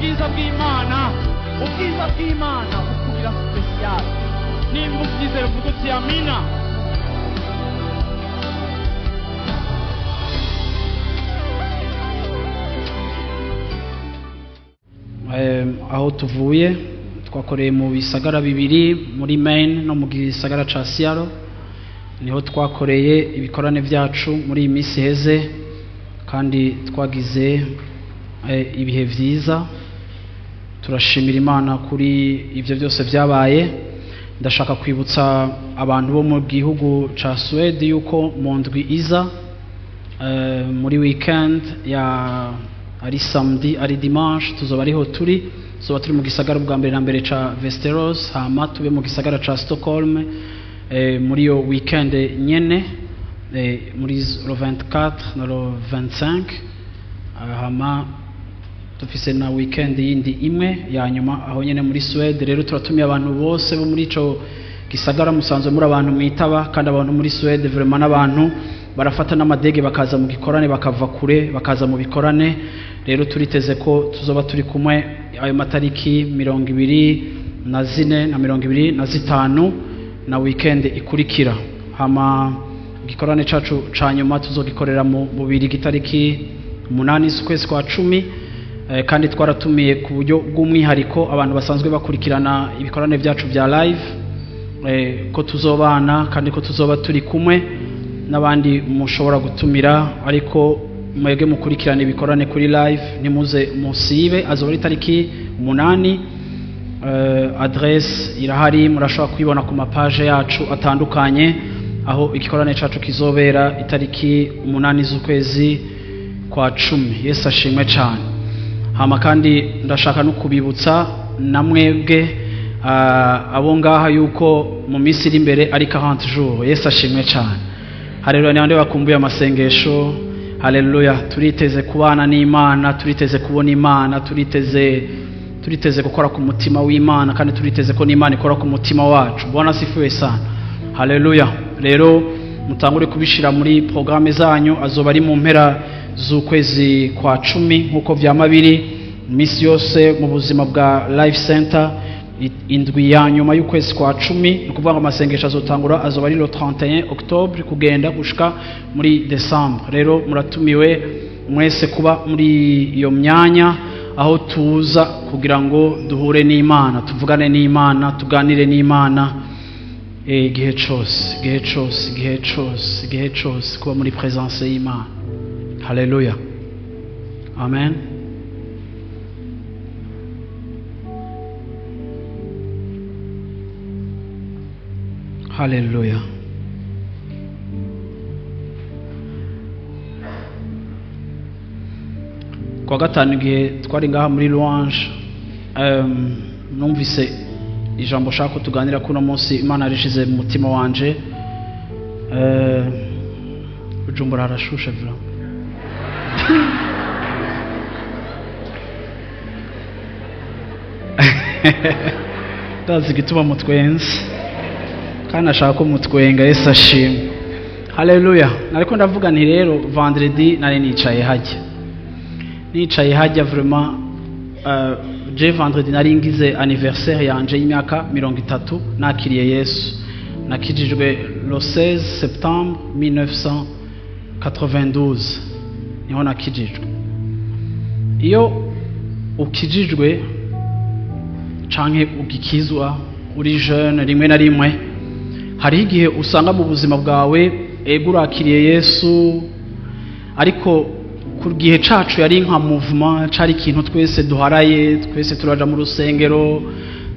Ubwiza bw'Imana, ubwiza bw'Imana bukugira special. Nimba ubyizera uvuga uti amina. Aho tuvuye twakoreye mu bisagara bibiri, muri Maine no mu gisagara ca Seattle, niho twakoreye ibikorane byacu muri iyi minsi iheze, kandi twagize ibihe vyiza. Turashimira Imana kuri ivyo byose byabaye. Ndashaka kwibutsa abantu bo mu gihugu ca Suède yuko mu ndwi iza, muri weekend ya ari samedi ari dimanche, tuzoba ariho turi, tuzoba turi mu gisagara bwa mbere na mbere ca Västerås, hama tube mu gisagara ca Stockholm muri iyo weekend nyene, muri le 24 na le 25, hama dufise na weekend yindi imwe ya nyuma aho nyene muri Suède. Rero turatumiye abantu bose bo muri ico gisagara, musanzwe muri abantu mwitaba, kandi abantu muri Suède vraiment n'abantu barafata n'amadege bakaza mu gikorane, bakava kure bakaza mu bikorane. Rero turiteze ko tuzoba turi kumwe ayo matariki 24 na 25 na weekend ikurikira. Hama igikorane cacu ca nyuma tuzogikorera mu Bubirigi itariki 8 z'ukwezi kwa 10. Kandi twaratumiye ku buryo bw'umwihariko abantu basanzwe bakurikirana ibikorane byacu bya live, ko tuzobana kandi ko tuzoba turi kumwe n'abandi mushobora gutumira, ariko mwebwe mukurikirana ibikorane kuri live ntimuze musibe. Azoba ari tariki 8. Adresse irahari, murashobora kuyibona ku mapaje yacu atandukanye aho igikorane cacu kizobera itariki 8 z'ukwezi kwa 10. Yesu ashimwe cyane. Hama kandi ndashaka no kubibutsa namwebwe abo ngaha yuko mu minsi iri imbere ari 40 jours. Yesu ashimwe cyane. Haleluya. Ni bakumbuye amasengesho. Haleluya. Turiteze kubana n'Imana, turiteze kubona Imana, turiteze gukora ku mutima w'Imana, kandi turiteze ko n'Imana ikora ku mutima wacu. Bwana asifiwe sana. Haleluya. Rero mutangure kubishira muri programme zanyu. Azoba ari mu mpera z'ukwezi kwa 10 nkuko vyama biri misi yose mu buzima bwa Life Center. Indwi ya nyuma y'ukwezi kwa 10, ni ukuvuga ngo amasengesho azotangura azoba ari le 31 octobre kugenda gushika muri Decembre. Rero muratumiwe mwese kuba muri iyo myanya aho tuza kugira ngo duhure n'Imana, tuvugane n'Imana, tuganire n'Imana igihe cose, igihe cose, igihe cose, igihe cose, kuba muri presence y'Imana. Haleluya. Amen. Haleluya. Kwa gatanu igihe twari ngaha muri louange, numvise ijambo shaka tuganira kuno munsi Imana yarishize mu mutima wanje. Bujumbura harashushe vra. Ndazi igituma mutwenze, kandi nashaka ko mutwenga. Yesu ashimwe. Haleluya. Nariko ndavuga nti rero vendredi nari nicaye hajya vraiment, je vendredi nari ngize anniversaire yanje y'imyaka 30 nakiriye Yesu. Nakijijwe le 16 septembre 1992 niho nakijijwe. Iyo ukijijwe canke ugikizwa uri jeune, rimwe na rimwe hari igihe usanga mu buzima bwawe ego urakiriye Yesu, ariko ku gihe cacu yari nka movement, cari ikintu twese duharaye, twese turaja mu rusengero,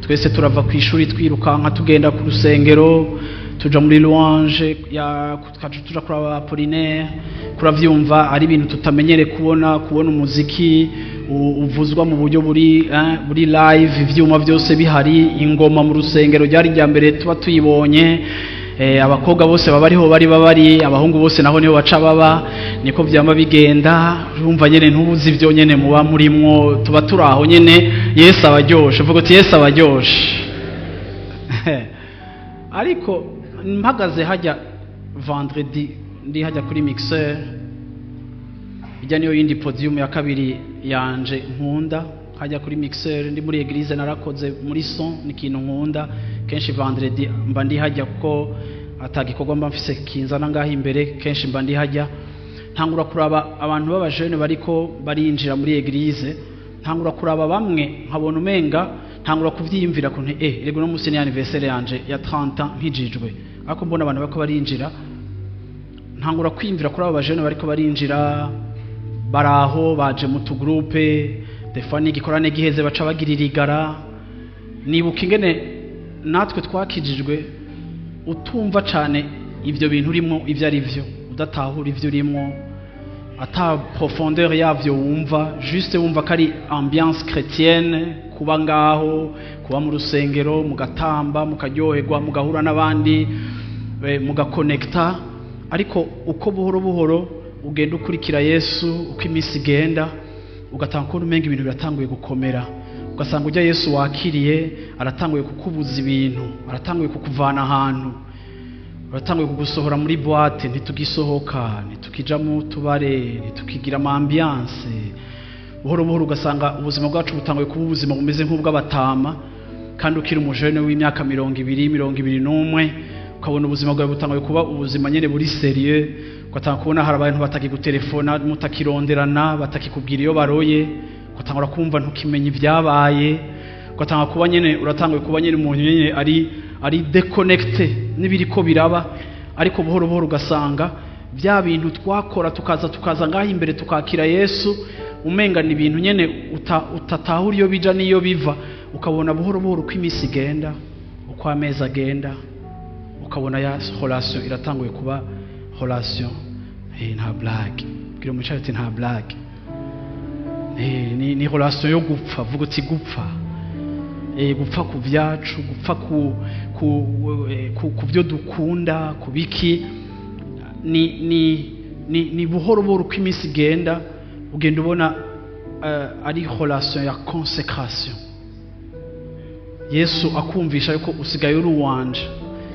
twese turava ku ishuri twirukanka tugenda ku rusengero, tuja muri louange ya tuja kuraba Apollinaire, kuravyumva ari ibintu tutamenyere kubona umuziki uvuzwa mu buryo buri buri live, ivyuma byose bihari, ingoma mu rusengero ryari rya mbere tuba tuyibonye. Abakobwa bose baba ariho bari babari, abahungu bose naho niho baca baba, niko vyama bigenda. Urumva nyene ntubuzi ivyo nyene muba murimwo, tuba turaho nyene. Yesu abaryoshe, vuga uti Yesu abaryoshe. Ariko mpagaze hajya vendredi ndi hajya kuri mixeur, ijya niyo yindi podium ya kabiri yanje nkunda. hajya kuri mixeur ndi muri église narakoze muri son, ni ikintu nkunda. Kenshi vendredi mba ndi hajya kuko atagikorwa mba mfise kinzana ngaho imbere, kenshi mba ndi hajya. Ntangura kuraba abantu b'abajene bariko barinjira muri église, ntangura kuraba bamwe nkabona umenga ntangura kuvyiyumvira kuntu erego no musi ni anniversaire yanje ya 30 ans nkijijwe, ariko mbona abantu bariko barinjira, ntangura kwiyumvira kuri abo bajene bariko barinjira, baraho baje mu tugroupe des fois n'igikorane giheze baca bagira irigara. Nibuka ingene natwe twakijijwe utumva cane ivyo bintu urimo ivyo ari vyo, udatahura ivyo urimo, ata profondeur yavyo wumva, juste wumva ko ari ambiance chrétienne, kuba ngaho, kuba mu rusengero, mugatamba, mukaryoherwa, mugahura n'abandi, mugakonekta. Ariko uko buhoro buhoro ugenda ukurikira Yesu, uko iminsi igenda, ugatanga kubona umenga ibintu biratanguye gukomera, ugasanga ujya Yesu wakiriye aratanguye kukubuza ibintu, aratanguye kukuvana ahantu, aratanguye kugusohora muri boîte, ntitugisohoka, ntitukija mu tubare, ntitukigira ama ambiance. Buhoro buhoro ugasanga ubuzima bwacu butanguye kuba ubuzima bumeze nk'ubw'abatama, kandi ukiri umujene w'imyaka 20, 21, ukabona ubuzima bwawe butanguye kuba ubuzima nyene buri sérieux, ugatanga kubona hari abantu batakigutelefona, mutakironderana, batakikubwira iyo baroye, ugatangura kumva ntukimenya ibyabaye, ugatanga kuba nyene uratanguye kuba nyene umuntu nyene ari déconnecté n'ibiriko biraba. Ariko buhoro buhoro ugasanga bya bintu twakora tukaza ngaho imbere tukakira Yesu, umenga ni ibintu nyene utatahura iyo bija n'iyo biva. Ukabona buhoro buhoro uko iminsi igenda, uko amezi agenda, ukabona ya relation iratanguye kuba relation nta blague. Bwira umwicaye ati nta blague, ni relation yo gupfa. Vuga uti gupfa, gupfa ku vyacu, gupfa ku byo dukunda, ku biki. Ni buhoro buhoro uko iminsi igenda, ugenda ubona ari relation ya consécration. Yesu akumvisha yuko usigaye uri uwanje,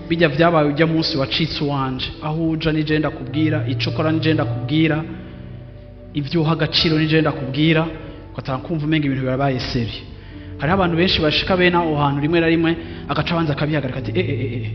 bijya vyabaye ujya munsi wacitse uwanje, aho uja nije ndakubwira, ico ukora nije ndakubwira, ibyo uha agaciro nije ndakubwira. Ugatanga kumva umenga ibintu birabaye sérieux. Hariho abantu benshi bashika bene aho hantu, rimwe na rimwe agaca abanza akabihagarika ati eh.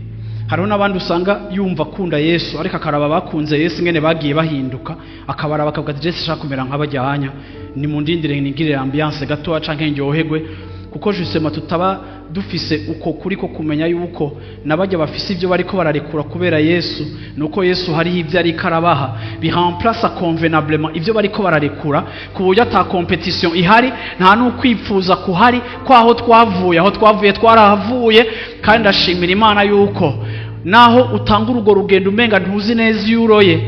Hariho n'abandi usanga yumva akunda Yesu, ariko akaraba bakunze Yesu ingene bagiye bahinduka, akabaraba akavuga ati Jesu ashaka kumera nk'abajyanya, ni mu ndindire nigirire ambiance gatoya canke ndyoherwe, kuko justement tutaba dufise uko kuri ko kumenya yuko nabajya bafise ibyo bariko bararekura kubera Yesu, nuko Yesu hariho ibyo ariko arabaha biremplace convenablement ibyo bariko bararekura, ku buryo ata compétition ihari, nta n'ukwipfuza kuhari ko aho twavuye, aho twavuye twarahavuye. Kandi ndashimira Imana yuko naho utanga urwo rugendo umenga ntuzi neza iyo uroye,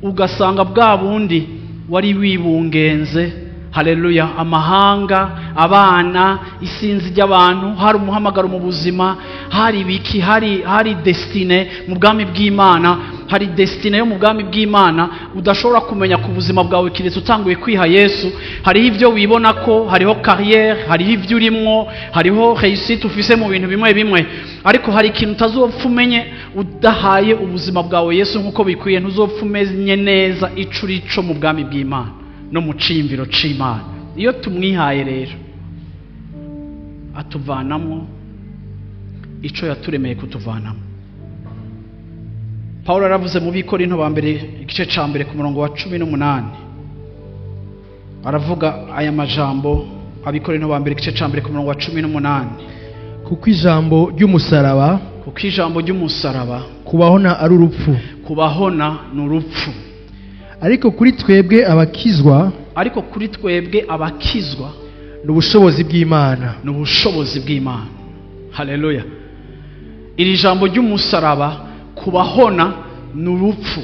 ugasanga bwa bundi wari wibungenze, haleluya, amahanga, abana, isinzi ry'abantu, hari umuhamagaro mu buzima, hari ibiki, hari destinée mu bwami bw'Imana, hari destinée yo mu bwami bw'Imana udashobora kumenya ku buzima bwawe kiretse utanguye kwiha Yesu. Hariho ibyo wibona ko hariho carrière, hariho ibyo urimwo, hariho réussite ufise mu bintu bimwe bimwe, ariko hari ikintu utazopfa umenye udahaye ubuzima bwawe Yesu nk'uko bikwiye. Ntuzopfa umenye neza ico urico mu bwami bw'Imana no mu ciyumviro c'Imana. Iyo tumwihaye rero, atuvanamo ico yaturemeye kutuvanamo. Paulo yaravuze mu Bikorinto ba mbere igice ca mbere ku murongo wa 18, aravuga aya majambo. Abikorinto ba mbere igice ca mbere ku murongo wa 18. Kuko ijambo ry'umusaraba Kuko ijambo ry'umusaraba kubahona ari urupfu, kubahona ni urupfu, ariko kuri twebwe abakizwa ariko kuri twebwe abakizwa ni ubushobozi bw'Imana. Ni ubushobozi bw'Imana. Haleluya! Iri jambo ry'umusaraba kubahona ni urupfu,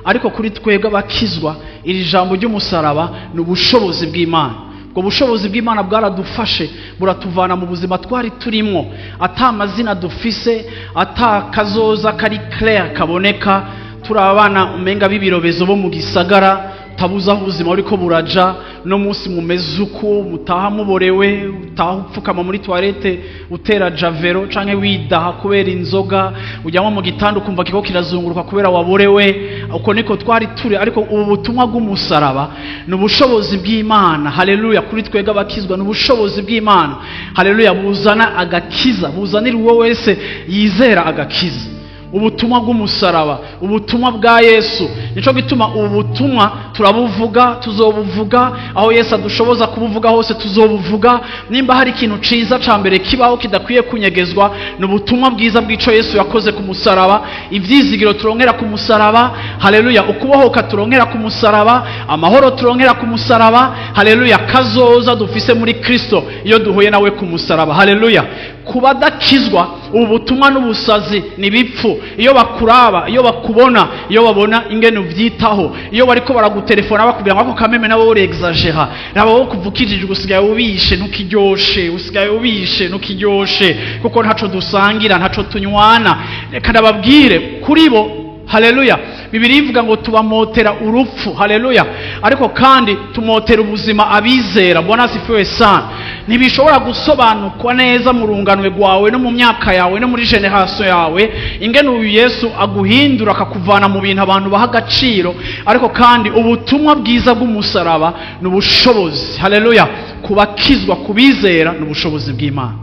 ariko kuri twebwe abakizwa iri jambo ry'umusaraba ni ubushobozi bw'Imana. Ubwo bushobozi bw'Imana bwaradufashe, buratuvana mu buzima twari turimwo, ata amazina dufise, ata kazoza kari clair kaboneka, turi abana umenga b'ibirobezo bo mu gisagara, tabuza aho ubuzima buriko buraja. No munsi mumeze uko mutaha muborewe, utaha upfukama muri toilette utera javero canke widaha kubera inzoga, ujyamo mu gitanda ukumva kiko kirazunguruka kubera waborewe. Uko niko twari turi, ariko ubu butumwa bw'umusaraba ni ubushobozi bw'Imana. Haleluya! Kuri twebwe abakizwa ni ubushobozi bw'Imana. Haleluya! Buzana agakiza, buzanira uwo wese yizera agakiza. Ubutumwa bw'umusaraba, ubutumwa bwa Yesu. Nico gituma ubu butumwa turabuvuga, tuzobuvuga aho Yesu adushoboza kubuvuga hose, tuzobuvuga. Nimba hari ikintu ciza ca mbere kibaho kidakwiye kunyegezwa, ni ubutumwa bwiza bw'ico Yesu yakoze ku musaraba, ivyizigiro turonkera ku musaraba. Haleluya! Ukubohoka turonkera ku musaraba, amahoro turonkera ku musaraba. Haleluya! Kazoza dufise muri Kristo iyo duhuye nawe ku musaraba. Haleluya! Kubadakizwa ubu butumwa n'ubusazi ni bipfu. Iyo bakuraba, iyo bakubona, iyo babona ingene uvyitaho, iyo bariko baragutelefona bakubwira ngo ako kameme nabo uri exagera, nabo wo kuvukijije usigaye ubishe ntukiryoshe, usigaye ubishe ntukiryoshe, kuko ntaco dusangira, ntaco tunywana. Reka ndababwire kuri bo. Haleluya! Bibiliya ivuga ngo tubamotera urupfu. Haleluya! Ariko kandi tumotera ubuzima abizera. Bwana asifiwe sana. Ntibishobora gusobanukwa neza mu runganwe rwawe no mu myaka yawe no muri generation yawe ingene uyu Yesu aguhindura akakuvana mu bintu abantu baha agaciro, ariko kandi ubutumwa bwiza bw'umusaraba ni ubushobozi. Haleluya! Kubakizwa, kubizera ni ubushobozi bw'Imana.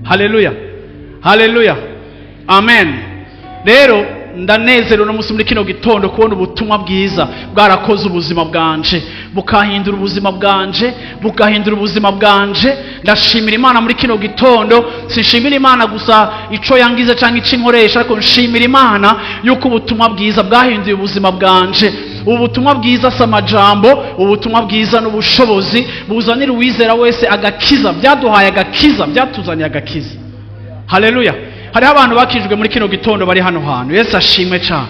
Haleluya! Haleluya! Amen. Rero ndanezerewe no musi muri kino gitondo kubona ubutumwa bwiza bwarakoze ubuzima bwanje, bukahindura ubuzima bwanje, bugahindura ubuzima bwanje. Ndashimira Imana muri kino gitondo. Sinshimira Imana gusa ico yangize canke ico inkoresha, ariko nshimira Imana yuko ubutumwa bwiza bwahinduye ubuzima bwanje. Ubutumwa bwiza si amajambo, ubutumwa bwiza n'ubushobozi buzanira uwizera wese agakiza. Byaduhaye agakiza, byatuzaniye agakiza. Haleluya! Hariho abantu bakijwe muri kino gitondo bari hano hantu. Yesu ashimwe cyane.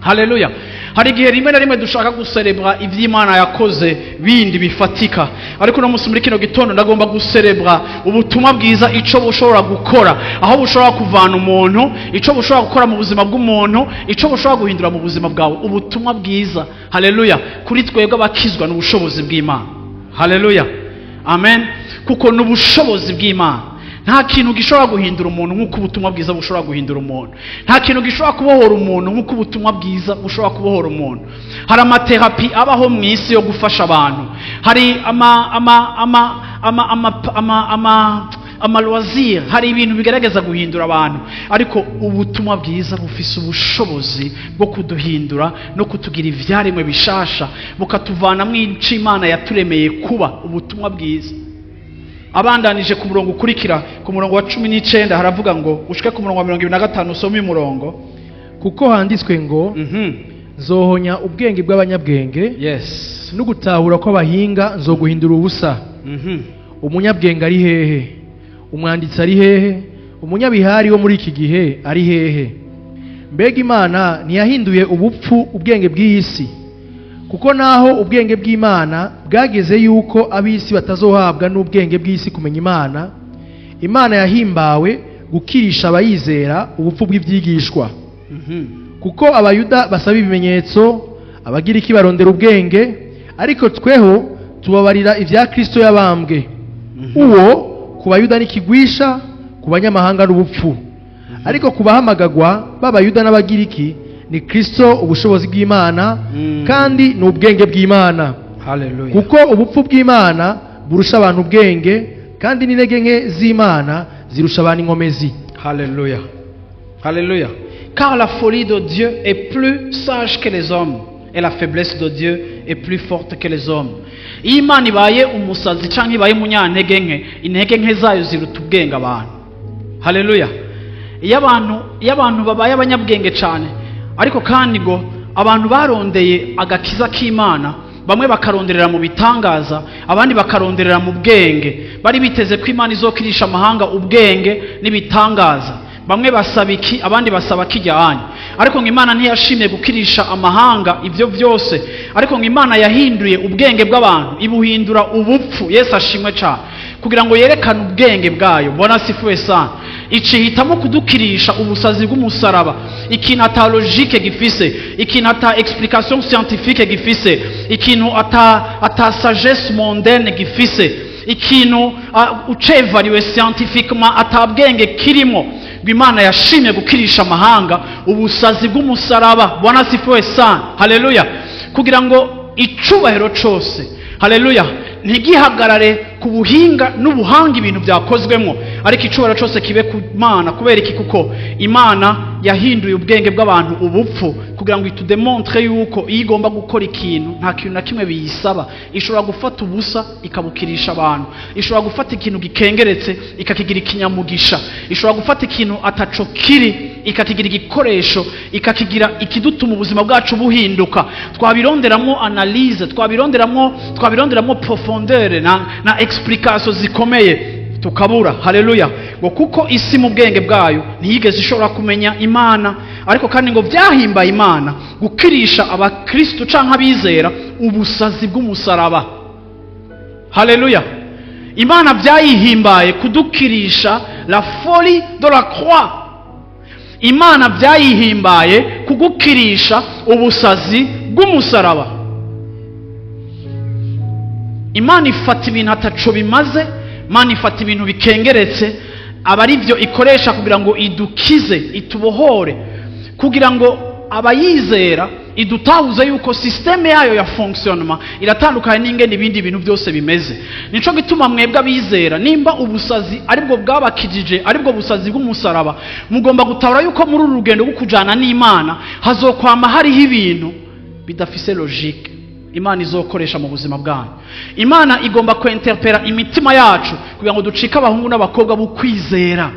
Haleluya! Hari igihe rimwe na rimwe dushaka guserebra ivy'Imana yakoze bindi bifatika, ariko uno munsi muri kino gitondo ndagomba guserebra ubutumwa bwiza, ico bushobora gukora, aho bushobora kuvana umuntu, ico bushobora gukora mu buzima bw'umuntu, ico bushobora guhindura mu buzima bwawe. Ubutumwa bwiza, haleluya, kuri twebwe abakizwa n'ubushobozi bw'Imana. Haleluya! Amen. Kuko n'ubushobozi bw'Imana. Nta kintu gishobora guhindura umuntu nk'uko ubutumwa bwiza bushobora guhindura umuntu. Nta kintu gishobora kubohora umuntu nk'uko ubutumwa bwiza bushobora kubohora umuntu. Hari amaterapi abaho mu isi yo gufasha abantu, hari ama ama ama ama ama ama ama amaloisir, hari ibintu bigaragaza guhindura abantu, ariko ubutumwa bwiza bufise ubushobozi bwo kuduhindura no kutugira ivyaremwe bishasha, bukatuvanamwo ico Imana yaturemeye kuba. Ubutumwa bwiza. Abandanije ku murongo ukurikira, ku murongo wa 19 haravuga ngo, ushike ku murongo wa 25 usome umurongo. Kuko handitswe ngo nzohonya ubwenge bw'abanyabwenge, yes, no gutahura kw'abahinga nzoguhindura ubusa. Umunyabwenge ari hehe? Umwanditsi ari hehe? Umunyabihari wo muri iki gihe ari hehe? Mbega Imana ntiyahinduye ubupfu ubwenge bw'isi? Kuko naho ubwenge bw'Imana bwageze yuko ab'isi batazohabwa n'ubwenge bw'isi kumenya Imana, Imana yahimbawe gukirisha abayizera ubupfu bw'ivyigishwa. Kuko abayuda basaba ibimenyetso, abagiriki barondera ubwenge, ariko tweho tubabarira ivya Kristo yabambwe. Uwo ku bayuda n'ikigwisha, ku banyamahanga n'ubupfu, ariko ku bahamagagwa b'abayuda n'abagiriki ni Kristo ubushobozi bw'Imana, kandi ni ubwenge bw'Imana. Haleluya! Kuko ubupfu bw'Imana burusha abantu ubwenge, kandi n'intege nke z'Imana zirusha abantu inkomezi. Haleluya! Haleluya! Car la folie de Dieu est plus sage que les hommes, et la faiblesse de Dieu est plus forte que les hommes. Iyo Imana ibaye umusazi canke ibaye umunyantege nke, intege nke zayo ziruta ubwenge abantu. Haleluya! Iyo abantu babaye abanyabwenge cane, ariko kandi ngo abantu barondeye agakiza k'Imana, bamwe bakaronderera mu bitangaza, abandi bakaronderera mu bwenge. Bari biteze ko Imana izokirisha amahanga ubwenge n'ibitangaza. Bamwe basaba iki, abandi basaba kijyanye. Ariko ngo Imana ntiyashimye gukirisha amahanga ibyo byose, ariko ngo Imana yahinduye ubwenge bw'abantu ibuhindura ubupfu. Yesu ashimwe cyane, kugira ngo yerekane ubwenge bwayo. Bwana asifiwe sana. Icihitamo kudukirisha ubusazi bw'umusaraba, ikintu ata logique gifise, ikintu ata explication scientifique gifise, ikintu ata sagesse mondaine gifise, ikintu ucevariwe scientifiquement ata bwenge kirimo. Ngo Imana yashimye gukirisha amahanga ubusazi bw'umusaraba. Bwana asifiwe sana, haleluya. Kugira ngo icubahiro cose, haleluya, ntigihagarare ku buhinga n'ubuhanga ibintu byakozwemo, ariko icubahiro cose kibe ku Mana. Kubera iki? Kuko Imana yahinduye ubwenge bw'abantu ubupfu kugira ngo itudemontre yuko iyo igomba gukora ikintu nta kintu na kimwe biyisaba. Ishobora gufata ubusa ikabukirisha abantu, ishobora gufata ikintu gikengeretse ikakigira ikinyamugisha, ishobora gufata ikintu ataco kiri ikakigira igikoresho, ikakigira ikidutuma ubuzima bwacu buhinduka. Twabironderamo analyse, twabironderamo profondeur na explication zikomeye tukabura. Haleluya. Ngo kuko isi mu bwenge bwayo ntiyigeze ishobora kumenya Imana, ariko kandi ngo byahimbaye Imana gukirisha abakristo canke abizera ubusazi bw'umusaraba. Haleluya. Imana byayihimbaye kudukirisha la folie de la croix. Imana byayihimbaye kugukirisha ubusazi bw'umusaraba. Imana ifata ibintu ataco bimaze, Imana ifata ibintu bikengeretse, aba ari byo ikoresha kugira ngo idukize, itubohore, kugira ngo abayizera idutahuze yuko systeme yayo ya fonctionnement iratandukanye n'ingene ibindi bintu byose bimeze. Nico gituma mwebwe abizera, nimba ubusazi aribwo bwabakijije, aribwo busazi bw'umusaraba, mugomba gutahura yuko muri uru rugendo rwo kujana n'Imana hazokwama hariho ibintu bidafise logique Imana izokoresha mu buzima bwanyu. Imana igomba kuinterpera imitima yacu kugira ngo ducike abahungu n'abakobwa b'ukwizera.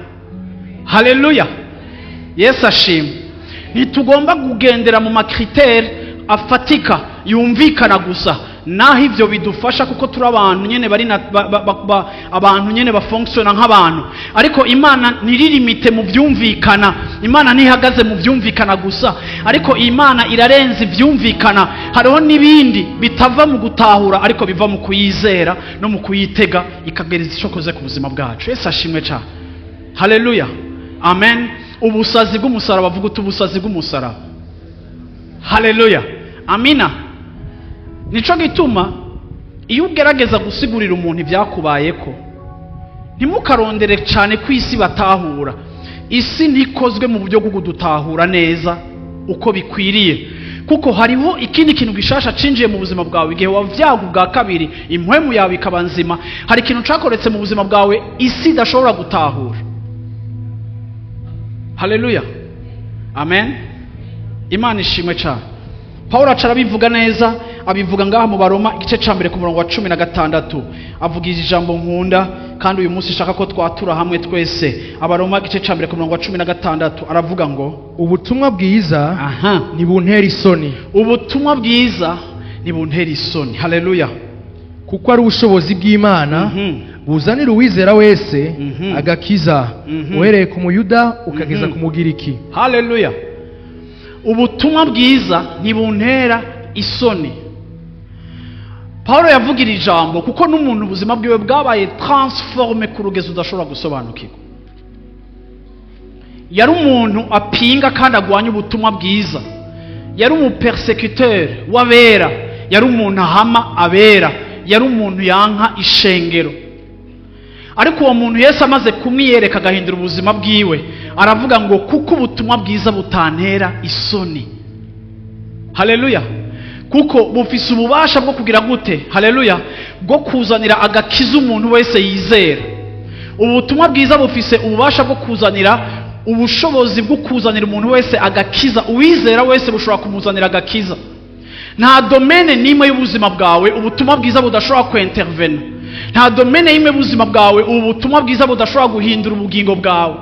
Haleluya. Yesu ashimwe. Ntitugomba kugendera mu makriteri afatika yumvikana gusa, naho ivyo bidufasha kuko turi abantu nyene bari na abantu nyene bafonctiona nk'abantu, ariko Imana ntiririmite mu byumvikana. Imana ntihagaze mu byumvikana gusa, ariko Imana irarenze ibyumvikana. Hariho n'ibindi bitava mu gutahura, ariko biva mu kuyizera no mu kuyitega, ikagereza ico koze ku buzima bwacu. Yesu ashimwe cyane. Haleluya, amen. Ubusazi bw'umusaraba, vuga uti ubusazi bw'umusaraba. Haleluya, amina. Nico gituma iyo ugerageza gusigurira umuntu ibyakubayeko, ntimukarondere cyane ku isi batahura. Isi ntikozwe mu buryo bwo kudutahura neza uko bikwiriye, kuko hariho ikindi kintu gishasha cinjiye mu buzima bwawe igihe wavyaga ubwa kabiri, impwemu yawe ikaba nzima. Hari ikintu cakoretse mu buzima bwawe isi idashobora gutahura. Haleluya, amen. Imana ishimwe cyane. Paulo aca arabivuga neza, abivuga ngaha mu Baroma igice ca mbere ku murongo wa 16. Avuga ijambo nkunda kandi uyu munsi shaka ko twatura hamwe twese. Abaroma igice ca mbere ku murongo wa 16 aravuga ngo ubutumwa bwiza ntibuntera isoni. Ubutumwa bwiza ntibuntera isoni. Haleluya. Kuko ari ubushobozi bw'Imana buzanira uwizera wese agakiza, uhereye ku Muyuda ukageza ku Mugiriki. Haleluya. Ubutumwa bwiza ntibuntera isoni. Paulo yavugira ijambo kuko n'umuntu ubuzima bwiwe bwabaye transforme ku rugezo udashobora gusobanukirwa. Yari umuntu apinga kandi agwanya ubutumwa bwiza, yari umupersecuteur w'abera, yari umuntu ahama abera, yari umuntu yanka ishengero. Ariko uwo muntu Yesu amaze kumwiyereka agahindura ubuzima bwiwe, aravuga ngo kuko ubutumwa bwiza butantera isoni. Haleluya. Kuko bufise ububasha bwo kugira gute? Haleluya, bwo kuzanira agakiza umuntu wese yizera. Ubutumwa bwiza bufise ububasha bwo kuzanira ubushobozi bwo kuzanira umuntu wese agakiza. Uwizera wese bushobora kumuzanira agakiza. Nta domaine n'imwe y'ubuzima bwawe ubutumwa bwiza budashobora kuintervena. Nta domaine y'imwe y'ubuzima bwawe ubutumwa bwiza budashobora guhindura ubugingo bwawe.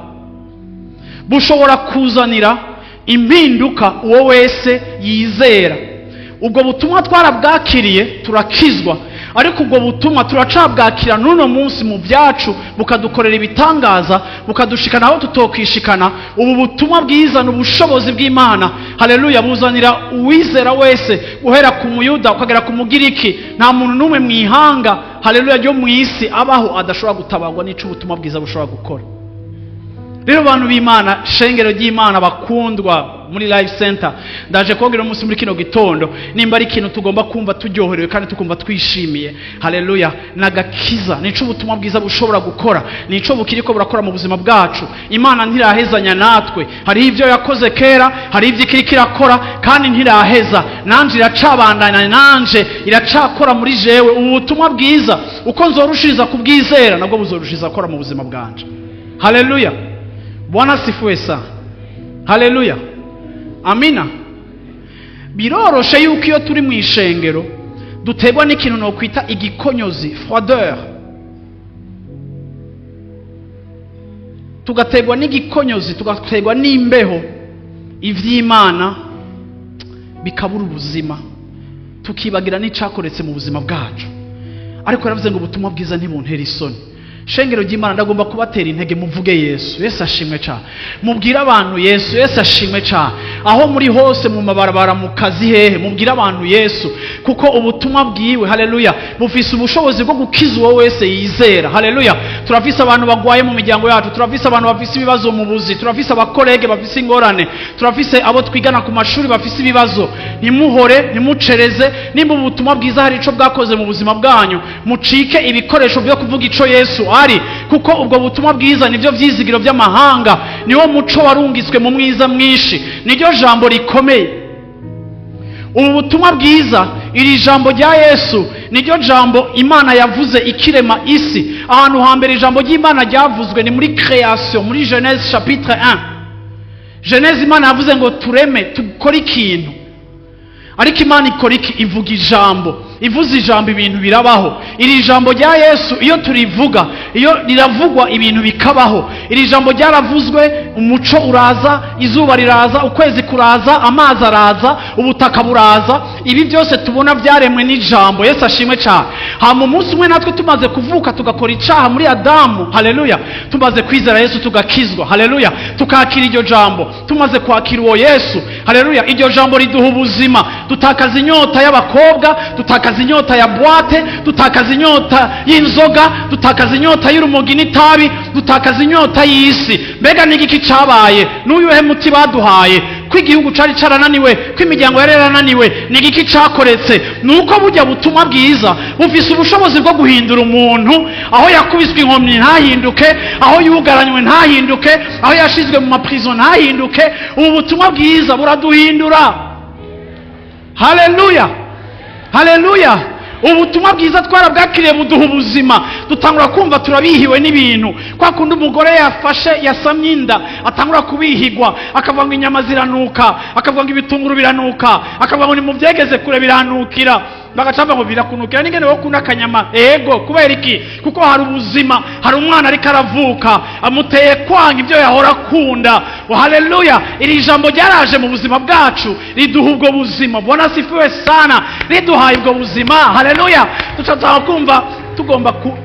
Bushobora kuzanira impinduka uwo wese yizera. Ubwo butumwa twarabwakiriye turakizwa, ariko ubwo butumwa turacabwakira n'uno munsi mu byacu, bukadukorera ibitangaza, bukadushikana aho tutokwishikana. Ubu butumwa bwiza n'ubushobozi bw'Imana, haleluya, buzanira uwizera wese, guhera ku Muyuda ukagera ku Mugiriki. Nta muntu n'umwe mu ihanga, haleluya, ryo mu isi abaho adashobora gutabagwa n'ico ubutumwa bwiza bushobora gukora. Rero bantu b'Imana, shengero ry'Imana bakundwa muri Life Center, ndaje kubabwira umunsi muri kino gitondo nimba ari ikintu tugomba kumva turyoherewe kandi tukumva twishimiye, haleluya, nagakiza. Nico ubutumwa bwiza bushobora gukora, nico bukiriko burakora mu buzima bwacu. Imana ntirahezanya natwe, hari ibyo yakoze kera, hari ibyo ikiriko irakora kandi ntiraheza. Nanje iracabandanya, nanje iracakora muri jewe. Ubu butumwa bwiza uko nzorushiriza kubwizera, nabwo buzorushiriza gukora mu buzima bwanje. Haleluya, Bwana sifuwe sana. Haleluya, amina. Biroroshe yuko iyo turi mu ishengero dutegwa n'ikintu no kwita igikonyozi, froideur. Tugategwa n'igikonyozi, tugategwa n'imbeho, ivy'Imana bikabura ubuzima, tukibagira n'icakoretse mu buzima bwacu. Ariko yaravuze ngo ubutumwa bwiza ntibuntera isoni. Shengero ry'Imana, ndagomba kubatera intege, muvuge Yesu. Yesu ashimwe cyane. Mubwire abantu Yesu. Yesu ashimwe cyane. Aho muri hose, mu mabarabara, mu kazi, hehe, mubwire abantu Yesu, kuko ubutumwa bwiwe, haleluya, bufise ubushobozi bwo gukiza uwo wese yizera. Haleluya. Turafise abantu bagwaye mu miryango yacu, turafise abantu bafise ibibazo mu buzi, turafise abakolege bafise ingorane, turafise abo twigana ku mashuri bafise ibibazo. Ntimuhore, ntimucereze. Nimba ubutumwa bwiza hari ico bwakoze mu buzima bwanyu, mucike ibikoresho byo kuvuga ico Yesu ari, kuko ubwo butumwa bwiza nibyo vyizigiro by'amahanga, niwo muco warungitswe mu mwiza mwinshi, niryo jambo rikomeye. Ubu butumwa bwiza, iri jambo rya Yesu niryo jambo Imana yavuze ikirema isi. Ahantu hambere ijambo ry'Imana ryavuzwe ni muri création, muri Genèse chapitre 1. Genèse, Imana yavuze ngo tureme, tukore ikintu. Ariko Imana ikora iki? Ivuga ijambo. Ivuze ijambo ibintu birabaho. Iri jambo rya Yesu iyo turivuga, iyo riravugwa ibintu bikabaho. Iri jambo ryaravuzwe, umuco uraza, izuba riraza, ukwezi kuraza, amazi araza, ubutaka buraza. Ibi byose tubona byaremwe n'ijambo. Yesu ashimwe cyane. Hama umunsi umwe natwe tumaze kuvuka tugakora icaha muri Adamu, haleluya, tumaze kwizera Yesu tugakizwa, haleluya, tukakira iryo jambo, tumaze kwakira uwo Yesu, haleluya, iryo jambo riduha ubuzima. Dutakaza inyota y'abakobwa, dutakaza inyota ya boîte, dutakaza inyota y'inzoga, dutakaza inyota y'urumogi n'itabi, dutakaza inyota y'isi. Mbega n'igiki cabaye? N'uyuhe muti baduhaye? Ko igihugu cari carananiwe, ko imiryango yari yarananiwe, n'igiki cakoretse? Nuko burya butumwa bwiza bufise ubushobozi bwo guhindura umuntu. Aho yakubiswe inkomyi ntahinduke, aho yugaranywe ntahinduke, aho yashizwe mu maprison ntahinduke. Ubu butumwa bwiza buraduhindura. Haleluya, haleluya. Ubutumwa bwiza twarabwakiriye, buduha ubuzima. Dutangura kumva turabihiwe n'ibintu. Kwa kundi umugore yafashe yasamye inda atangura kubihigwa, akavuga ngo inyama ziranuka, akavuga ngo ibitunguru biranuka, akavuga ngo nimubyegeze kure biranukira. Bagacamba ngo birakunukira ningene wo kuna akanyama. Ego, kubera iki? Kuko hari ubuzima, hari umwana ariko aravuka, amuteye kwanga ibyo yahora akunda. Haleluya. Iri jambo ryaraje mu buzima bwacu, riduha ubwo buzima. Bwana sifiwe sana. Riduhaye ubwo buzima. Haleluya. Tuca kumva tugomba ku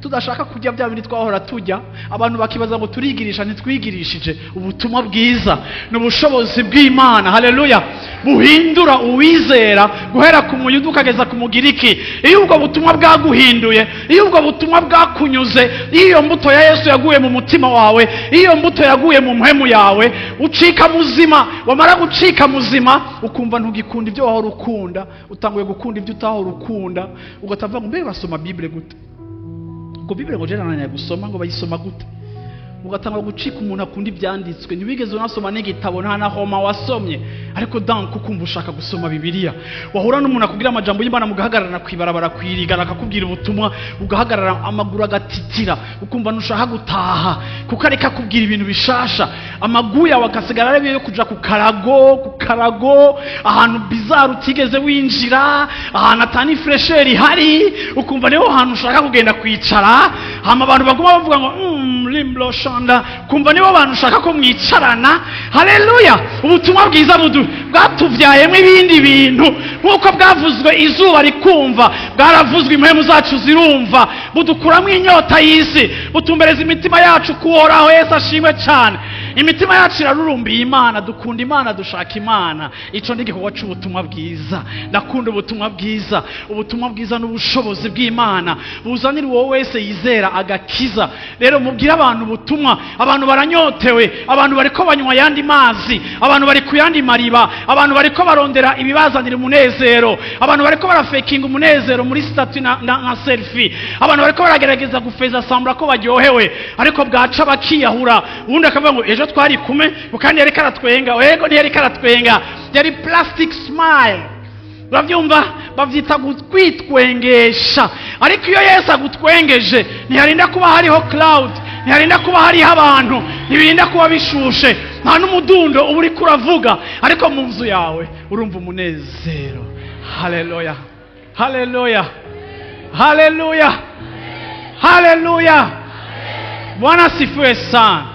tudashaka kujya bya bindi twahora tujya. Abantu bakibaza ngo turigirisha, ntitwigirishije. Ubutumwa bwiza n'ubushobozi bw'Imana, haleluya, buhindura uwizera guhera ku muyuda ukageza ku mugiriki. Iyo ubwo butumwa bwaguhinduye, iyo ubwo butumwa bwakunyuze, iyo mbuto ya Yesu yaguye mu mutima wawe, iyo mbuto yaguye mu mpemu yawe, ucika muzima. Wamara gucika muzima, ukumva ntugikunda ibyo wahora ukunda, utanguye gukunda ibyo utahora ukunda. Ugatavuga ngo mbe basoma Bible gute? Ngo Bible ngo jerananya gusoma, ngo bayisoma gute? Ugatangura gucika umuntu akunda ibyanditswe. Ntibigeze unasoma n'igitabo, nta na Roma wasomye, ariko donc ukumva ushaka gusoma Bibiliya. Wahura n'umuntu akubwira amajambo y'Imana, mugahagararana kwibarabara kwirigana, akakubwira ubutumwa, ugahagarara amaguru agatitira, ukumva ntushaka gutaha kuko areka akubwira ibintu bishasha. Amagu yawe akasigara ari yo kuja ku karago, ahantu bizarre utigeze winjira, ahantu atani fresher ihari, ukumva niho hantu ushaka kugenda kwicara. Hama abantu baguma bavuga ngo limblo shanda, kumva nibo bantu ushaka ko mwicarana. Haleluya. Ubutumwa bwiza bwatuvyayemo ibindi bintu. Nkuko bwavuzwe izuba rikumva, bwaravuzwe impemu zacu zirumva, budukuramo inyota y'isi, butumbereza imitima yacu kuhoraho. Yesu ashimwe cyane. Imitima yacu irarurumbiye Imana, dukunda Imana, dushaka Imana. Ico ni igikorwa c'ubutumwa bwiza. Ndakunda ubutumwa bwiza. Ubutumwa bwiza n'ubushobozi bw'Imana buzanira uwo wese yizera agakiza. Rero mubwire abantu ubutumwa. Abantu baranyotewe, abantu bariko banywa yandi mazi, abantu bari ku yandi mariba, abantu bariko barondera ibibazanira umunezero, abantu bariko barafekinga umunezero muri statut na selfie, abantu bariko baragerageza gufeza sambura ko baryohewe, ariko bwaca bakiyahura. Ubundi akavuga ngo ejo twari kumwe, kandi yariko aratwenga. Yego, ntiyariko aratwenga, yari plastic smile. Urabyumva, bavyita kwitwengesha. Ariko iyo Yesu agutwengeje, ntiharinda kuba hariho cloud, ntiharinda kuba hariho abantu, ntibirinda kuba bishushe, nta n'umudundo uba uriko uravuga, ariko mu nzu yawe urumva umunezero. Haleluya, haleluya, haleluya, haleluya. Bwana asifiwe sana.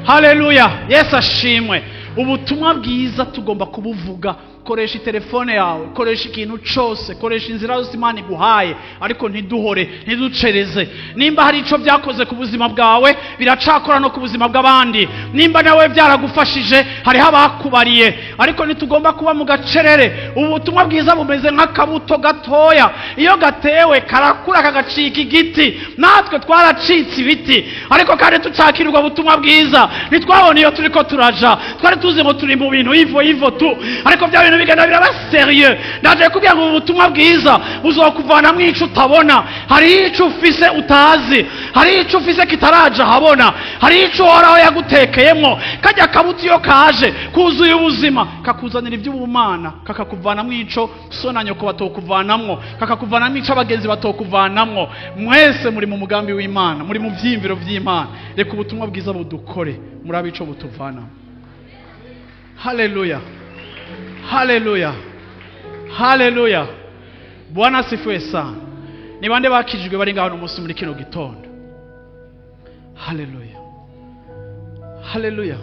Haleluya, Yesu ashimwe. Ubutumwa bwiza tugomba kubuvuga. Koresha telefone yawe, koresha ikintu cose, koresha inzira zose Imana iguhaye, ariko ntiduhore, ntiducereze. Nimba hari ico byakoze ku buzima bwawe, biracakora no ku buzima bw'abandi. Nimba nawe byaragufashije, hariho abakubariye, ariko ntitugomba kuba mu gacerere. Ubutumwa bwiza bumeze nk'akabuto gatoya, iyo gatewe karakura kagacika igiti. Natwe twaracitse ibiti, ariko kandi tucakirwa ubutumwa bwiza. Ntitwabona iyo turiko turaja, twari tuzi ngo turi mu bintu ivo ivo tu, ariko bya bintu bigenda biraba sérieux. Ndaje kubwira ngo ubutumwa bwiza buzokuvanamwo ico utabona. Hari ico ufise utazi, hari ico ufise kitaraja habona, hari ico Uhoraho yagutekeyemwo. Kajya kabuto iyo kaje kuzuye ubuzima, kakuzanira iby'ubumana, kakakuvanamwo ico so na nyoko batokuvanamwo, kakakuvanamwo ico abagenzi batokuvanamwo. Mwese muri mu mugambi w'Imana, muri mu vyiyumviro vy'Imana. Reka ubutumwa bwiza budukore, murabe ico butuvanamwo. Haleluya, haleluya, haleluya. Bwana asifiwe sana. Ni bande bakijijwe bari ngaho umunsi muri kino gitondo? Haleluya, haleluya.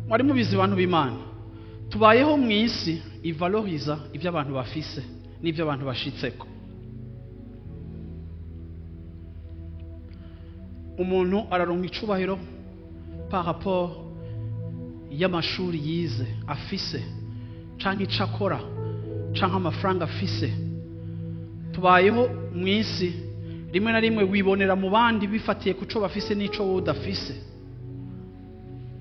Mwari mubizi bantu b'Imana, tubayeho mu isi ivaloriza ibyo abantu bafise n'ibyo abantu bashitseko. Umuntu araronka icubahiro par rapport y'amashuri yize afise, canke ico akora, canke amafaranga afise. Tubayeho mu isi rimwe na rimwe wibonera mu bandi bifatiye kuco bafise n'ico wowe udafise.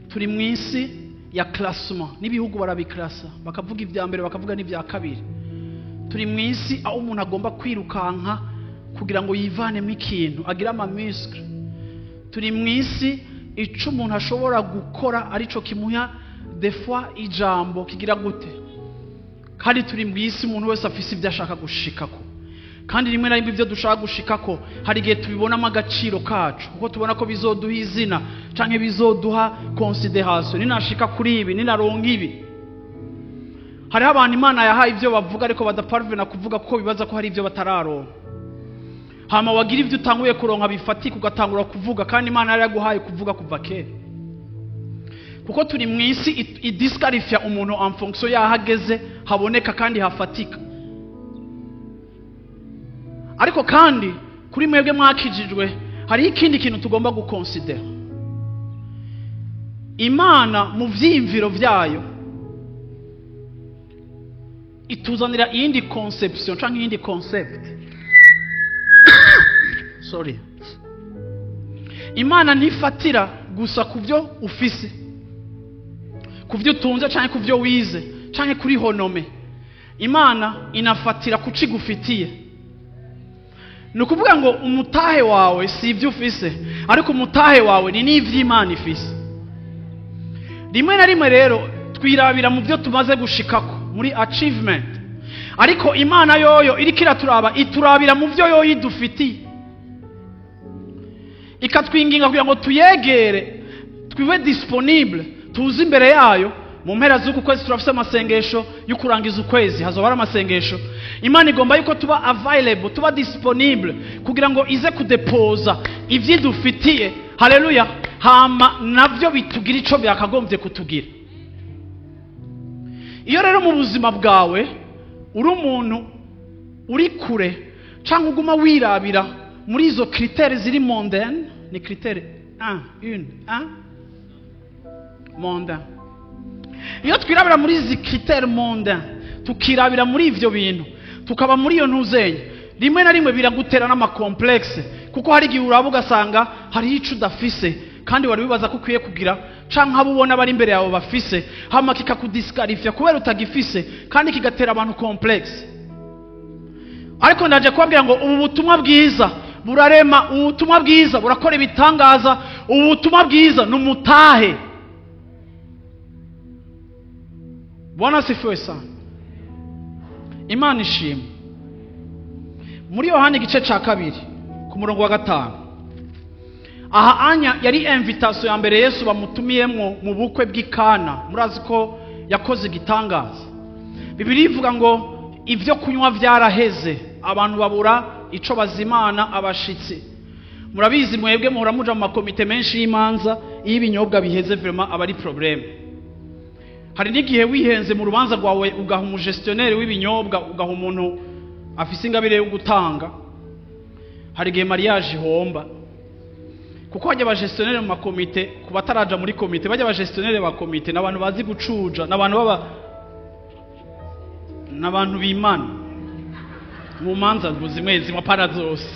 Turi mu isi ya classement, n'ibihugu barabiklasa, bakavuga ibya mbere bakavuga n'ibya kabiri. Turi mu isi aho umuntu agomba kwirukanka kugira ngo yivanemo ikintu, agire ama muscle. Turi mu isi ico umuntu ashobora gukora arico kimuha des fois ijambo kigira gute. Kandi turi mu isi umuntu wese afise ibyo ashaka gushikako, kandi rimwe na rimwe ibyo dushaka gushikako hari igihe tubibonamo agaciro kacu, kuko tubona ko bizoduha izina canke bizoduha consideration. Ninashika kuri ibi, ninaronka ibi. Hariho abantu Imana yahaye ibyo bavuga ariko badaparvena kuvuga kuko bibaza ko hari ibyo batararonka. Hama wagira ibyo utanguye kuronka bifatika ugatangura kuvuga, kandi Imana yari yaguhaye kuvuga kuva kera. Kuko turi mu isi idisqualifia umuntu en fonction y'aho ageze haboneka kandi hafatika. Ariko kandi kuri mwebwe mwakijijwe hari ikindi kintu tugomba gukonsidera. Imana mu vyiyumviro vyayo ituzanira iyindi conception canke iyindi concept. Sorry. Imana ntifatira gusa kubyo ufise, kubyo utunze canke kubyo wize canke kuri honome. Imana inafatira kucigufitiye. Ni ukuvuga ngo umutahe wawe si ibyo ufise, ariko umutahe wawe ni n'ivy'Imana ifise. Rimwe na rimwe rero twirabira mu byo tumaze gushikako muri achievement, ariko Imana yoyo iriko iraturaba, iturabira mu byo yoyo idufitiye, ikatwinginga kugira ngo tuyegere, twibe disponible, tuze imbere yayo. Mu mpera z'uku kwezi turafise amasengesho yo kurangiza ukwezi, hazoba hari amasengesho. Imana igomba yuko tuba available, tuba disponible kugira ngo ize kudepoza ivyidufitiye. Haleluya. Hama navyo bitugira ico byakagombye kutugira. Iyo rero mu buzima bwawe uri umuntu uri kure canke uguma wirabira muri izo critères ziri mondaine, ni critère 1 1 1. Mondain. Iyo twirabira muri izi critères mondain, tukirabira muri ivyo bintu, tukaba muri iyo ntuzenya, rimwe na rimwe biragutera n'ama complexe, kuko hari igihe uraba ugasanga hariho ico udafise kandi wari wibaza ko ukwiye kugira, canke abo ubona bari imbere yawe bafise, hama kikakudisqualifia kubera utagifise, kandi kigatera abantu complexe. Ariko ndaje kubabwira ngo ubu butumwa bwiza burarema, ubu butumwa bwiza burakora ibitangaza, ubu butumwa bwiza ni umutahe. Bwana asifiwe sana. Imana ishimwe. Muri Yohana igice ca 2 ku murongo wa 5, aha anya yari invitation ya mbere Yesu bamutumiyemwo mu bukwe bw'Ikana. Murazi ko yakoze igitangaza. Bibiliya ivuga ngo ivyo kunywa vyaraheze, abantu babura ico bazimana abashitsi. Murabizi mwebwe muhora muja mu makomite menshi y'imanza, iyo ibinyobwa biheze vraiment aba ari problème. Hari n'igihe wihenze mu rubanza rwawe ugaha umugestionnaire w'ibinyobwa, ugaha umuntu afise ingabire yo gutanga, hari igihe mariage ihomba. Kuko bajya abagestionnaire mu makomite, ku bataraja muri komite, bajya abagestionnaire ba komite n'abantu bazi gucuja, n'abantu baba n'abantu b'Imana mu manza zimwe zimwe para zose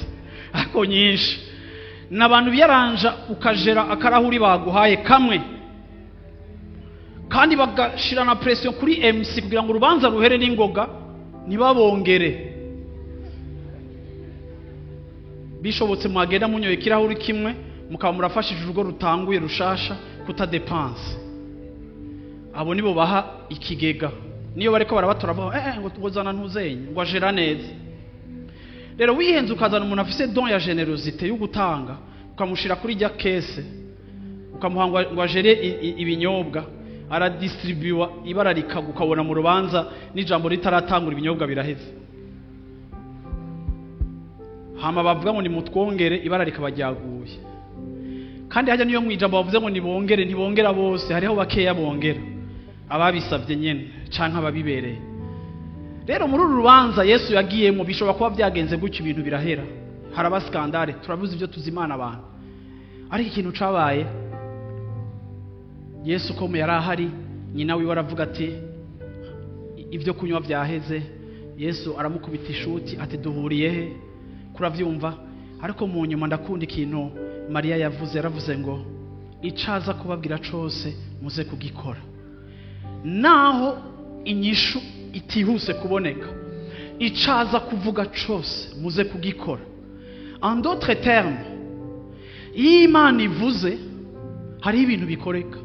ariko nyinshi, n'abantu biyaranja ukajera akarahuri baguhaye kamwe, kandi bagashira na pression kuri MC kugira ngo urubanza ruhere n'ingoga ntibabongere. Bishobotse mwagenda munyoye ikirahuri kimwe mukaba murafashije urugo rutanguye rushasha kutadepense. Abo nibo baha ikigega, niyo bariko barabatora bavuga ngo zana ntuzenye ngo ajera neza. Rero wihenze ukazana umuntu afise don ya generosité yo gutanga, ukamushira kuri rya kese, ukamuha ngo ajere ibinyobwa, aradistribuwa ibara rikagukabona mu rubanza n'ijambo ritaratangura ibinyobwa biraheze. Hama bavuga ngo nimutwongere, ibara rikabajyaguye. Kandi hajya niyo mwijambo bavuze ngo nibongere, ntibongera bose, hariho bakeya bongera ababisavye nyene canke ababibereye. Rero muri uru rubanza Yesu yagiyemo bishobora kuba byagenze gutyo, ibintu birahera, haraba skandale, turabuze ibyo tuzimana abantu. Ariko ikintu cabaye, Yesu ko yari ahari, nyina wiwe aravuga ati ibyo kunywa byaheze. Yesu aramukubita ishuti ati duhuriye he? Kuravyumva? Ariko mu nyuma ndakunda ikintu Mariya yavuze, yaravuze ngo icaza kubabwira cose muze kugikora. Naho inyishu itihuse kuboneka, icaza kuvuga cose muze kugikora. En d'autres termes, iyo Imana ivuze hari ibintu bikoreka.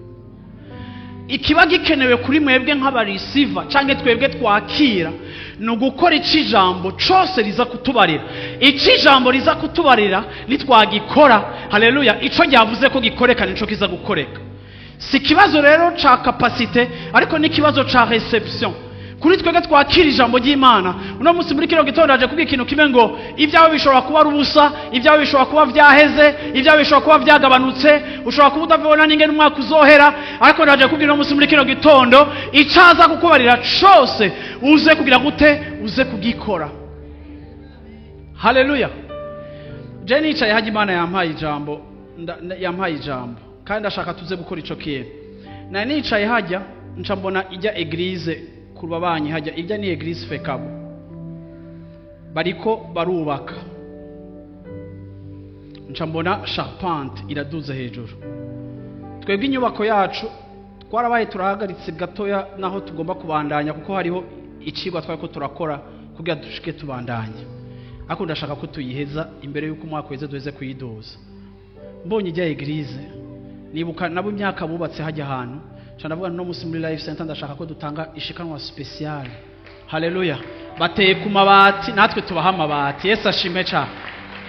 Ikiba gikenewe kuri mwebwe nk'abarisiva canke twebwe twakira ni ugukora ijambo cose riza kutubarira. Ijambo riza kutubarira nitwagikora, haleluya, ico ryavuze ko gikoreka nico kiza gukoreka. Si kibazo rero ca capacité, ariko ni kibazo ca reception. Kuri twebwe twakira ijambo ry'Imana uno munsi muri kino gitondo aje kubwira ikintu kimwe ngo ibyawe bishobora kuba ari ubusa, ibyawe bishobora kuba vyaheze, ibyawe bishobora kuba vyagabanutse, ushobora kuba udavona n'ingene umwaka uzohera, ariko ndaje kubwira uno munsi muri kino gitondo icaza kukubarira cose uze kugira gute, uze kugikora. Haleluya. Je nicaye haje Imana yampaye ijambo, yampaye ijambo kandi ndashaka tuze gukora ico kintu. Na nicaye hajya nca mbona ijya eglise kubabanyi hajya, ijya ni eglise Fekabo, bariko barubaka, nca mbona charpente iraduze hejuru. Twebwe inyubako yacu twarabaye turahagaritse gatoya naho tugomba kubandanya, kuko hariho icigwa twariko turakora kugira dushike tubandanye, ariko ndashaka ko tuyiheza imbere yuko umwaka weze duheze kuyiduza. Mbonye ijya eglise nibuka nabo imyaka bubatse hajya ahantu, ndavuga no musi muri Life Center ndashaka ko dutanga ishikanwa special. Haleluya. Bateye ku mabati natwe tubaha amabati. Yesu ashimwe cyane.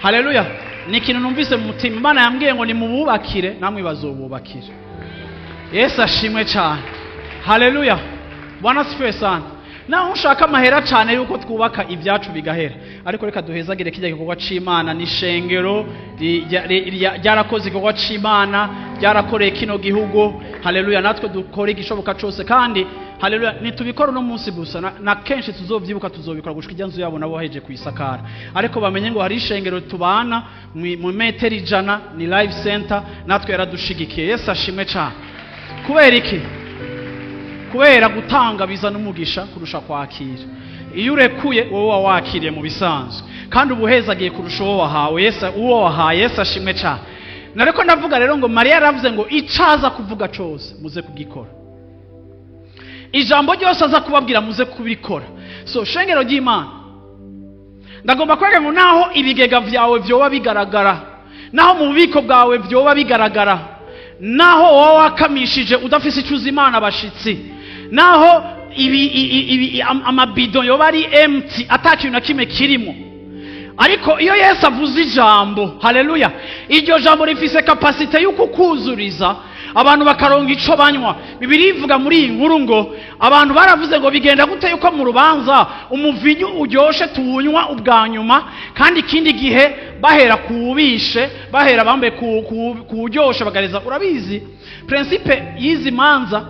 Haleluya. Ni ikintu numvise mu mutima, Imana yambwiye ngo nimububakire namwe bazobubakira. Yesu ashimwe cyane. Haleluya. Bwana asifiwe sana. Naho ushaka amahera cyane yuko twubaka ibyacu bigahera, ariko reka duhezagire kijya gikorwa c'Imana. Ni shengero ryarakoze igikorwa c'Imana, ryarakoreye kino gihugu. Haleluya. Natwe dukora igishoboka cose, kandi haleluya nitubikora no munsi gusa, na kenshi tuzovyibuka, tuzobikora gushika ijya nzu yabo nabo baheje kuyisakara. Ariko bamenye ngo hari ishengero tubana mu metero 100 ni Life Center, natwe yaradushigikiye. Yesu ashimwe cyane. Kubera iki? Kubera gutanga bizana umugisha kurusha kwakira. Iyo urekuye wowe wakiriye mu bisanzwe, kandi ubuhezagiye kurusha uwo wahawe. Yesu uwo wahaye, Yesu ashimwe cyane. Nareko ndavuga rero ngo Mariya yaravuze ngo icaza kuvuga cose muze kugikora, ijambo ryose aza kubabwira muze kubikora. So shengero ry'Imana, ndagomba kwereka ngo naho ibigega vyawe vyoba bigaragara, naho mu bubiko bwawe vyoba bigaragara, naho wowe wakamishije udafise icyo uzi Imana abashitsi, naho ibi amabido yoba ari empty atakintu na kimwe kirimo, ariko iyo Yesu avuze ijambo, haleluya, iryo jambo rifise kapasite y'uko kuzuriza abantu bakaronga ico banywa. Bibiliya ivuga muri iyi nkuru ngo abantu baravuze ngo bigenda gute yuko mu rubanza umuvinyu uryoshe tuwunywa ubwa nyuma, kandi ikindi gihe bahera kuwubishe, bahera bambe kuwuryoshe bagareza. Urabizi principe y'izi manza,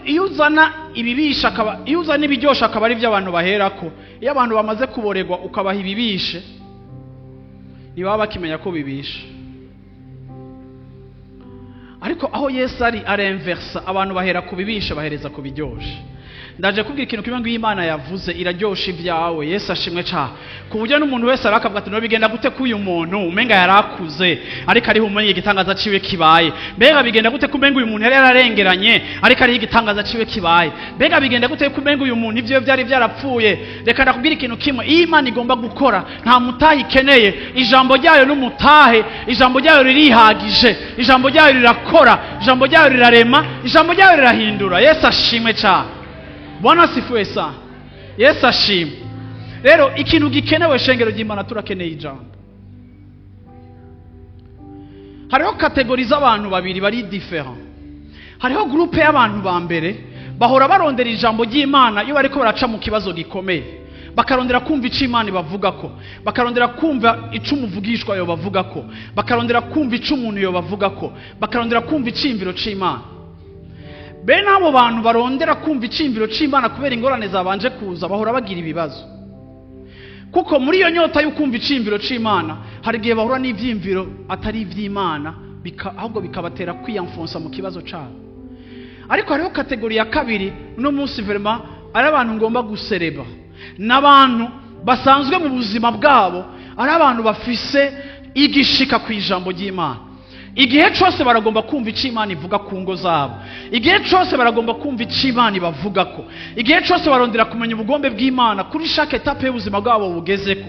iyo uzana ibibisha akaba, iyo uzana ibiryoshe akaba ari byo abantu baherako. Iyo abantu bamaze kuboregwa ukabaha ibibishe, ntibaba bakimenya ko bibishe. Ariko aho Yesu ari arenversa, abantu bahera kubibisha bahereza kubiryoshe. Ndaje kubwira ikintu kimwe ngo Imana yavuze iraryosha ibyawe. Yesu ashimwe cyane, ku buryo n'umuntu wese arakavuga ati no bigenda gute ko uyu muntu umenga yarakuze ariko ariho umenye igitangaza ciwe kibaye. Mbega bigenda gute ko umenga uyu muntu yari yararengeranye ariko ariho igitangaza ciwe kibaye. Mbega bigenda gute ko umenga uyu muntu ivyo byari byarapfuye. Reka ndakubwira ikintu kimwe, iyo Imana igomba gukora nta mutahe ikeneye. Ijambo ryayo n'umutahe, ijambo ryayo ririhagije, ijambo ryayo rirakora, ijambo ryayo rirarema, ijambo ryayo rirahindura. Yesu ashimwe cyane. Bwana asifiwe sana. Yesu ashimwe. Rero ikintu gikenewe shengero ry'Imana, turakeneye ijambo. Hariho kategori z'abantu babiri bari different. Hariho groupe y'abantu ba mbere bahora barondera ijambo ry'Imana iyo bariko baraca mu kibazo gikomeye, bakarondera kumva ico Imana ibavuga ko, bakarondera kumva ico umuvugishwa yo bavuga ko, bakarondera kumva ico umuntu yo bavuga ko, bakarondera kumva iciyumviro c'Imana. Bene abo bantu barondera kumva iciyumviro c'Imana kubera ingorane zabanje kuza, bahora bagira ibibazo. Kuko muri iyo nyota yo kumva iciyumviro c'Imana, hari igihe bahura n'ivyiyumviro atari ivy'Imana, ahubwo bikabatera kwiyamfonsa mu kibazo cabo. Ariko hariho kategori ya kabiri uno munsi vraiment ari abantu ngomba gusereba, n'abantu basanzwe mu buzima bwabo ari abantu bafise igishika ku ijambo ry'Imana. Igihe cyose baragomba kumva icyo Imana ivuga ku ngo zabo, igihe cyose baragomba kumva icyo Imana ibavuga ko, igihe cyose barondera kumenya ubugombe bw'Imana kuri chaque étape y'ubuzima bwabo bugezeko.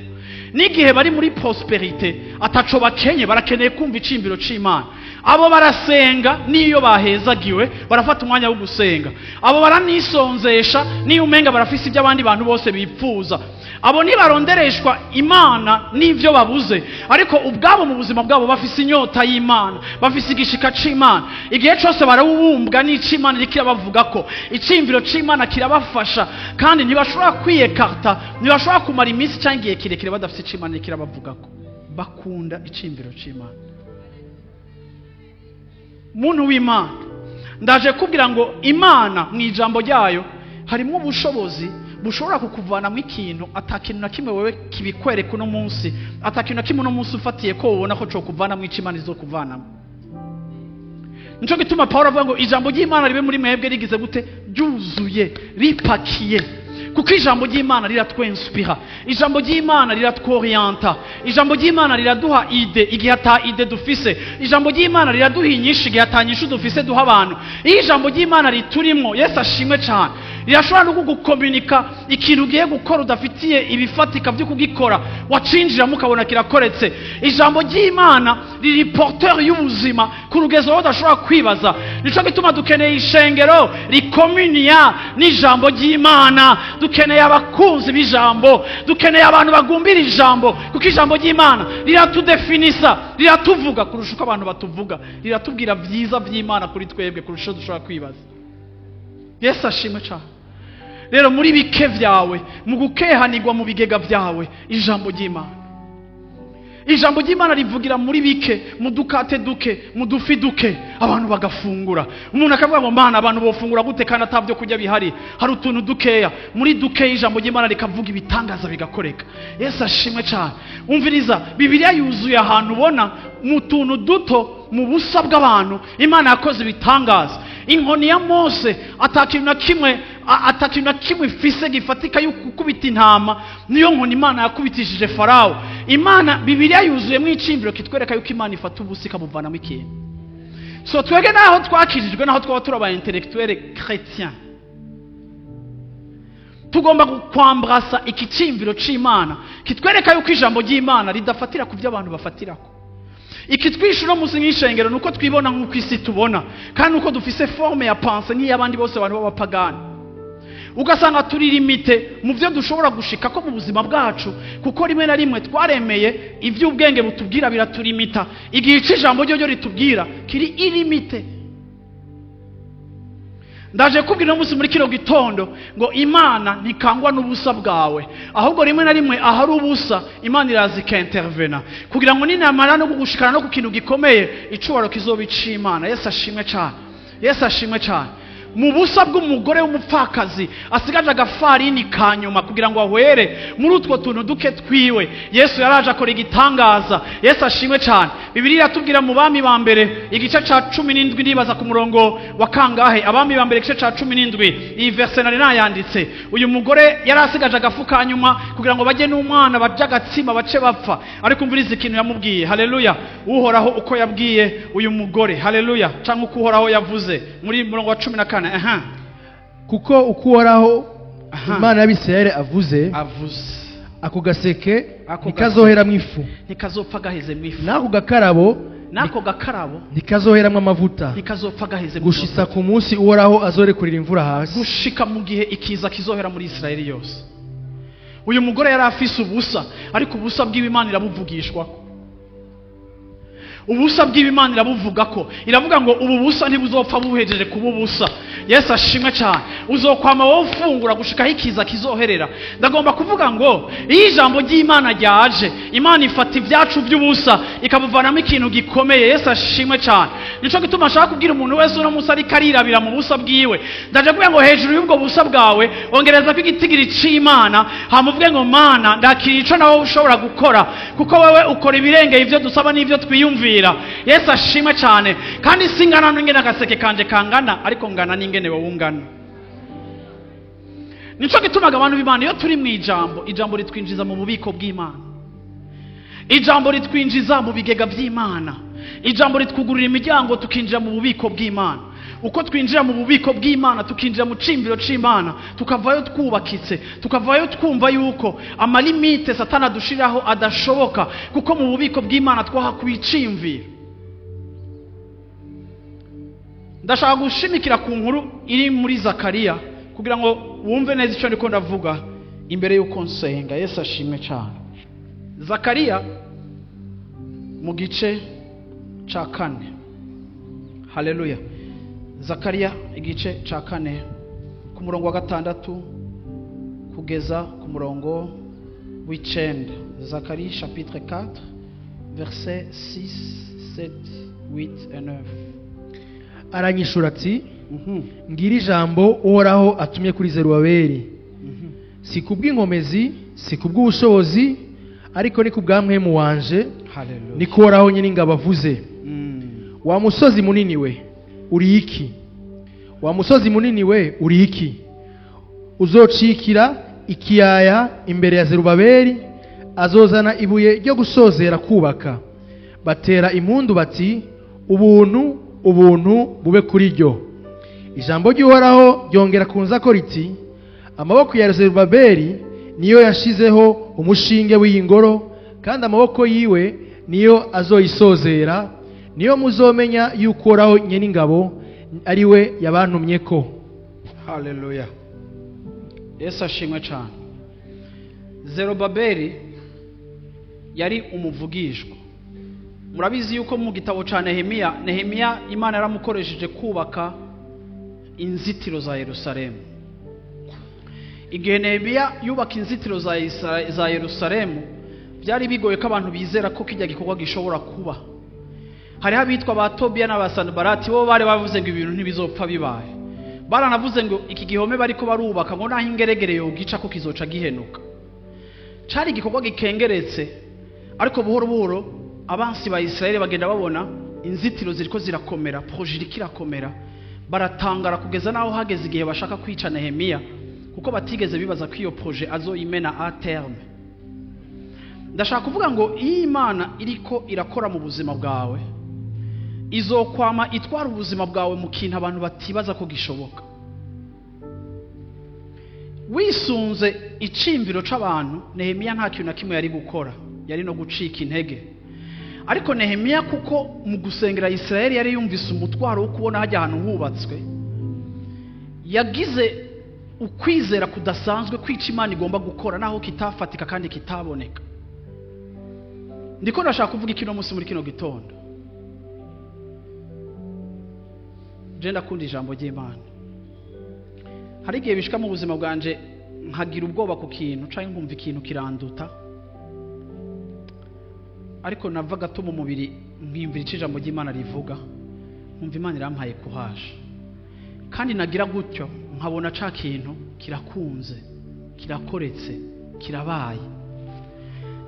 N'igihe bari muri prosperité ataco bakenye, barakeneye kumva icimbiro c'Imana. Abo barasenga niyo bahezagiwe barafata umwanya wo gusenga. Abo baranisonzesha niyo umenga barafise ibyo abandi bantu bose bipfuza. Abo ntibarondereshwa Imana n'ivyo babuze, ariko ubwabo mu buzima bwabo bafise inyota y'Imana, bafise igishika c'Imana. Igihe cyose barawubumbwa n'ic'Imana iriko irabavuga ko, iciyumviro c'Imana kirabafasha, kandi ntibashobora kwiyekarta, ntibashobora kumara iminsi cyangwa igihe kirekire badafise ic'Imana iriko irabavuga ko. Bakunda iciyumviro c'Imana. Muntu w'Imana, ndaje kubwira ngo Imana mu ijambo ryayo harimo ubushobozi bushobora kukuvana mu ikintu atakintu na kimwe wewe kibikwereka uno munsi, atakintu na kimwe uno munsi ufatiye ko ubona ko cokuvana mu ic'Imana izokuvanamo. Nico gituma Paulo avuga ngo ijambo ry'Imana ribe muri mwebwe rigize gute? Ryuzuye, ripakiye. Kuko ijambo ry'Imana riratwenspira, ijambo ry'Imana riratworienta, ijambo ry'Imana riraduha ide igihe ata ide dufise, ijambo ry'Imana riraduha inyishu igihe ata nyishu dufise duha abantu. Iyo ijambo ry'Imana riturimwo, Yesu ashimwe cyane, rirashobora no kugukomunika ikintu ugiye gukora udafitiye ibifatika byo kugikora, wacinjiramo ukabona kirakoretse. Ijambo ry'Imana riri porteur y'ubuzima ku rugezo aho udashobora kwibaza. Nico gituma dukeneye ishengero rikomunia n'ijambo ry'Imana, dukeneye abakunzi b'ijambo, dukeneye abantu bagumbira ijambo, kuko ijambo ry'Imana riratudefinisa, riratuvuga kurusha uko abantu batuvuga, riratubwira byiza by'Imana kuri twebwe kurusha uko dushobora kwibaza. Yesu ashimwe cyane. Rero muri bike vyawe, mu gukehanirwa mu bigega vyawe, ijambo ry'Imana, ijambo ry'Imana rivugira muri bike, mu dukate duke, mu dufi duke, abantu bagafungura. Umuntu akavuga ngo Mana, abantu bofungura gute kandi atavyo kurya bihari, hari utuntu dukeya. Muri duke ijambo ry'Imana rikavuga ibitangaza bigakoreka. Yesu ashimwe cyane. Umviriza, Bibiliya yuzuye ahantu ubona mu tuntu duto, mu busa bw'abantu Imana yakoze ibitangaza. Inkoni ya Mose atakintu na kimwe, atakintu na kimwe ifise gifatika yo gukubita intama, niyo nkoni Imana yakubitishije Farawo. Imana, Bibiliya yuzuyemo iciyumviro kitwereka yuko Imana ifata ubusa ikabuvanamo ikintu. So twebwe naho twakirijwe, naho twaba turi aba intellectuel chrétien, tugomba kwambrasa iki ciyumviro c'Imana kitwereka yuko ijambo ry'Imana ridafatira ku byo abantu bafatirako. Ikitwisha uno munsi nk'ishengero nuko twibona nk'uko isi tubona, kandi nuko dufise forme ya pensée nk'iy'abandi bose, abantu b'abapagani, ugasanga turi limité mu byo dushobora gushika ko mu buzima bwacu, kuko rimwe na rimwe twaremeye iby'ubwenge butubwira biraturimita, igihe ijambo ryo ritubwira kiri illimité. Ndaje kubwira uno munsi muri kino gitondo ngo Imana ntikangwa n'ubusa bwawe, ahubwo rimwe na rimwe ahari ubusa Imana iraza ikintervena kugira ngo ninamara no kugushikana no ku kintu gikomeye, icubaro kizoba ic'Imana. Yesu ashimwe cyane, Yesu ashimwe cyane. Mu busa bw'umugore w'umupfakazi asigaje agafarini ka nyuma kugira ngo ahwere muri utwo tuntu duke twiwe, Yesu yaraje akora igitangaza. Yesu ashimwe cyane. Bibiliya iratubwira mu Bami ba Mbere igice ca 17, ndibaza ku murongo wa kangahe? Abami ba Mbere igice ca 17, iyi verse nari nayanditse. Uyu mugore yari asigaje agafu ka nyuma kugira ngo bajye n'umwana barye agatsima bace bapfa, ariko umviriza ikintu yamubwiye. Haleluya! Uhoraho uko yabwiye uyu mugore, haleluya, cyangwa uko Uhoraho yavuze muri murongo wa 14. Aha. Kuko uko Uhoraho Imana y'Abisirayeli avuze, avuze, ako gaseke Ako ntikazoheramwo ifu, ntikazopfa gaheze mu ifu, n'ako gakarabo n'ako gakarabo ntikazoheramwo amavuta, ntikazopfa gaheze mu gushitsa ku munsi Uhoraho azorekurira imvura hasi, gushika mu gihe ikiza kizohera muri Israeli yose. Uyu mugore yari afise ubusa, ariko ubusa bw'Imana irabuvugishwa, ubusa bw'Imana irabuvuga ko iravuga ngo ubu busa ntibuzopfa buhejeje kuba ubusa. Yesu ashimwe cyane. Uzokwama wowe ufungura gushikaho ikiza kizoherera. Ndagomba kuvuga ngo iyo ijambo ry'Imana ryaje, Imana ifata ibyacu by'ubusa ikabuvanamo ikintu gikomeye. Yesu ashimwe cyane. Nico gituma ashaka kubwira umuntu wese uno munsi ariko arirabira mu busa bwiwe, ndaje kuvuga ngo hejuru y'ubwo busa bwawe ongereza ko igitigiri c'Imana, hamuvuge ngo Mana, ndakira ico nawe ushobora gukora, kuko wewe ukora ibirengeye ivyo dusaba n'ivyo twiyumvira. Yesu ashimwe cyane. Kandi singana n'ingene agaseke kanje kangana, ariko ngana n'ingene wowe ungana. Nico gitumaga abantu b'Imana, iyo turi mu ijambo, ijambo ritwinjiza mu bubiko bw'Imana, ijambo ritwinjiza mu bigega by'Imana, ijambo ritwugurura imiryango tukinjira mu bubiko bw'Imana. Uko twinjira mu bubiko bw'Imana, tukinjira mu cimbiro c'Imana, tukavayo twubakitse, tukavayo twumva yuko ama limites Satani adushiraho adashoboka, kuko mu bubiko bw'Imana twahakuye iciyumviro. Ndashaka gushimikira ku nkuru iri muri Zakariya kugira ngo wumve neza icyo ndiko ndavuga imbere y'uko nsenga. Yesu ashimwe cyane. Zakariya mu gice ca 4. Haleluya! Zakariya igice ca 4 ku murongo wa 6 kugeza ku murongo w'9. Zacharie chapitre 4 verset 6, 7, 8 et 9. Aranyishura ati: "Ngira ijambo Uhoraho atumye kuri Zerubabeli: Si kubw'inkomezi, si kubw'ubushobozi, ariko ni kubwa Mpwemu wanje, Haleluya. niko Uhoraho Nyeningabo avuze. Wa musozi munini we, uri iki? Wa musozi munini we, uri iki? Uzocikira ikiyaya imbere ya Zerubabeli, azozana ibuye ryo gusozera kubaka. Batera impundu bati: Ubuntu, ubuntu bube kuri ryo. Ijambo ry'Uhoraho ryongera kunza ko riti: Amaboko ya Zerubabeli niyo yashizeho umushinge w'iyi ngoro, kandi amaboko yiwe niyo azoyisozera. Niyo muzomenya yuko Uhoraho Nyeningabo ari we yabantumye ko." Haleluya! Yesu ashimwe cyane. Zerubabeli yari umuvugishwa. Murabizi yuko mu gitabo ca Nehemiya, Nehemiya Imana yaramukoresheje kubaka inzitiro za Yerusalemu. Igihe Nehemiya yubaka inzitiro za Yerusalemu, byari bigoye ko abantu bizera ko kijya gikorwa gishobora kuba. Hariho abitwa ba Tobiya n'aba Sanbalati, bo bari bavuze ngo ibintu ntibizopfa bibaye. Baranavuze ngo iki gihome bariko barubaka, ngo naho ingeregere yogica ko kizoca gihenuka. Cari igikorwa gikengeretse, ariko buhoro buhoro abansi ba Israeli bagenda babona inzitiro ziriko zirakomera, projet iriko irakomera. Baratangara kugeza naho hageze igihe bashaka kwica Nehemiya, kuko batigeze bibaza ko iyo projet azoyimena à terme. Ndashaka kuvuga ngo iyo Imana iriko irakora mu buzima bwawe, izokwama itwara ubuzima bwawe mu kintu abantu batibaza ko gishoboka. Wisunze iciyumviro c'abantu, Nehemiya nta kintu na kimwe yari gukora, yari no gucika intege. Ariko Nehemiya, kuko mu gusengera Isirayeli yari yumvise umutwaro wo kubona hajya ahantu hubatswe, yagize ukwizera kudasanzwe kwica Imana igomba gukora naho kitafatika kandi kitaboneka. Ndiko ndashaka kuvuga ikino munsi muri kino gitondo. Je ndakunda ijambo ry'Imana. Hari igihe bishika mu buzima bwanje nkagira ubwoba ku kintu canke nkumva ikintu kiranduta, ariko nava gato mu mubiri nkimvira ico ijambo ry'Imana rivuga, nkumva Imana irampaye kuhaje. Kandi nagira gutyo nkabona ca kintu kirakunze, kirakoretse, kirabaye.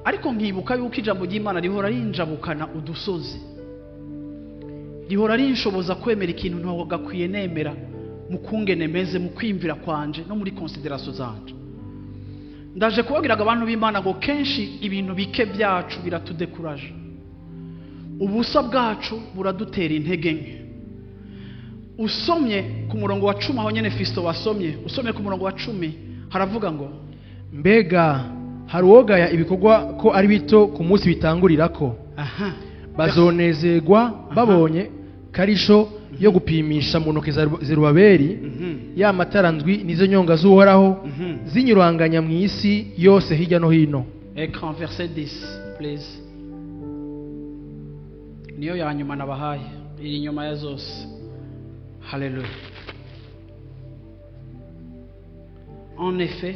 Ariko nkibuka yuko ijambo ry'Imana rihora rinjabukana udusozi, rihora rinshoboza kwemera ikintu ntagakwiye nemera mu kungene meze, mu kwimvira kwanje no muri consideration zanje. Ndaje kubabwiraga abantu b'Imana ngo kenshi ibintu bike byacu biratudekuraje, ubusa bwacu buradutera intege nke. Usomye ku murongo wa 10 aho nyene Fisto wasomye, usomye ku murongo wa 10 haravuga ngo mbega hari uwogaya ibikorwa ko ari bito ku munsi bitangurirako, bazonezerwa babonye karisho yo gupimisha mu ntoke za Zerubabeli, ya matara ndwi nizo nyonga z'Uhoraho zinyuranganya mu isi yose hirya no hino. Écran verset 10 please. Niyo ya nyuma nabahaye, iri nyuma ya zose. Hallelujah. En effet,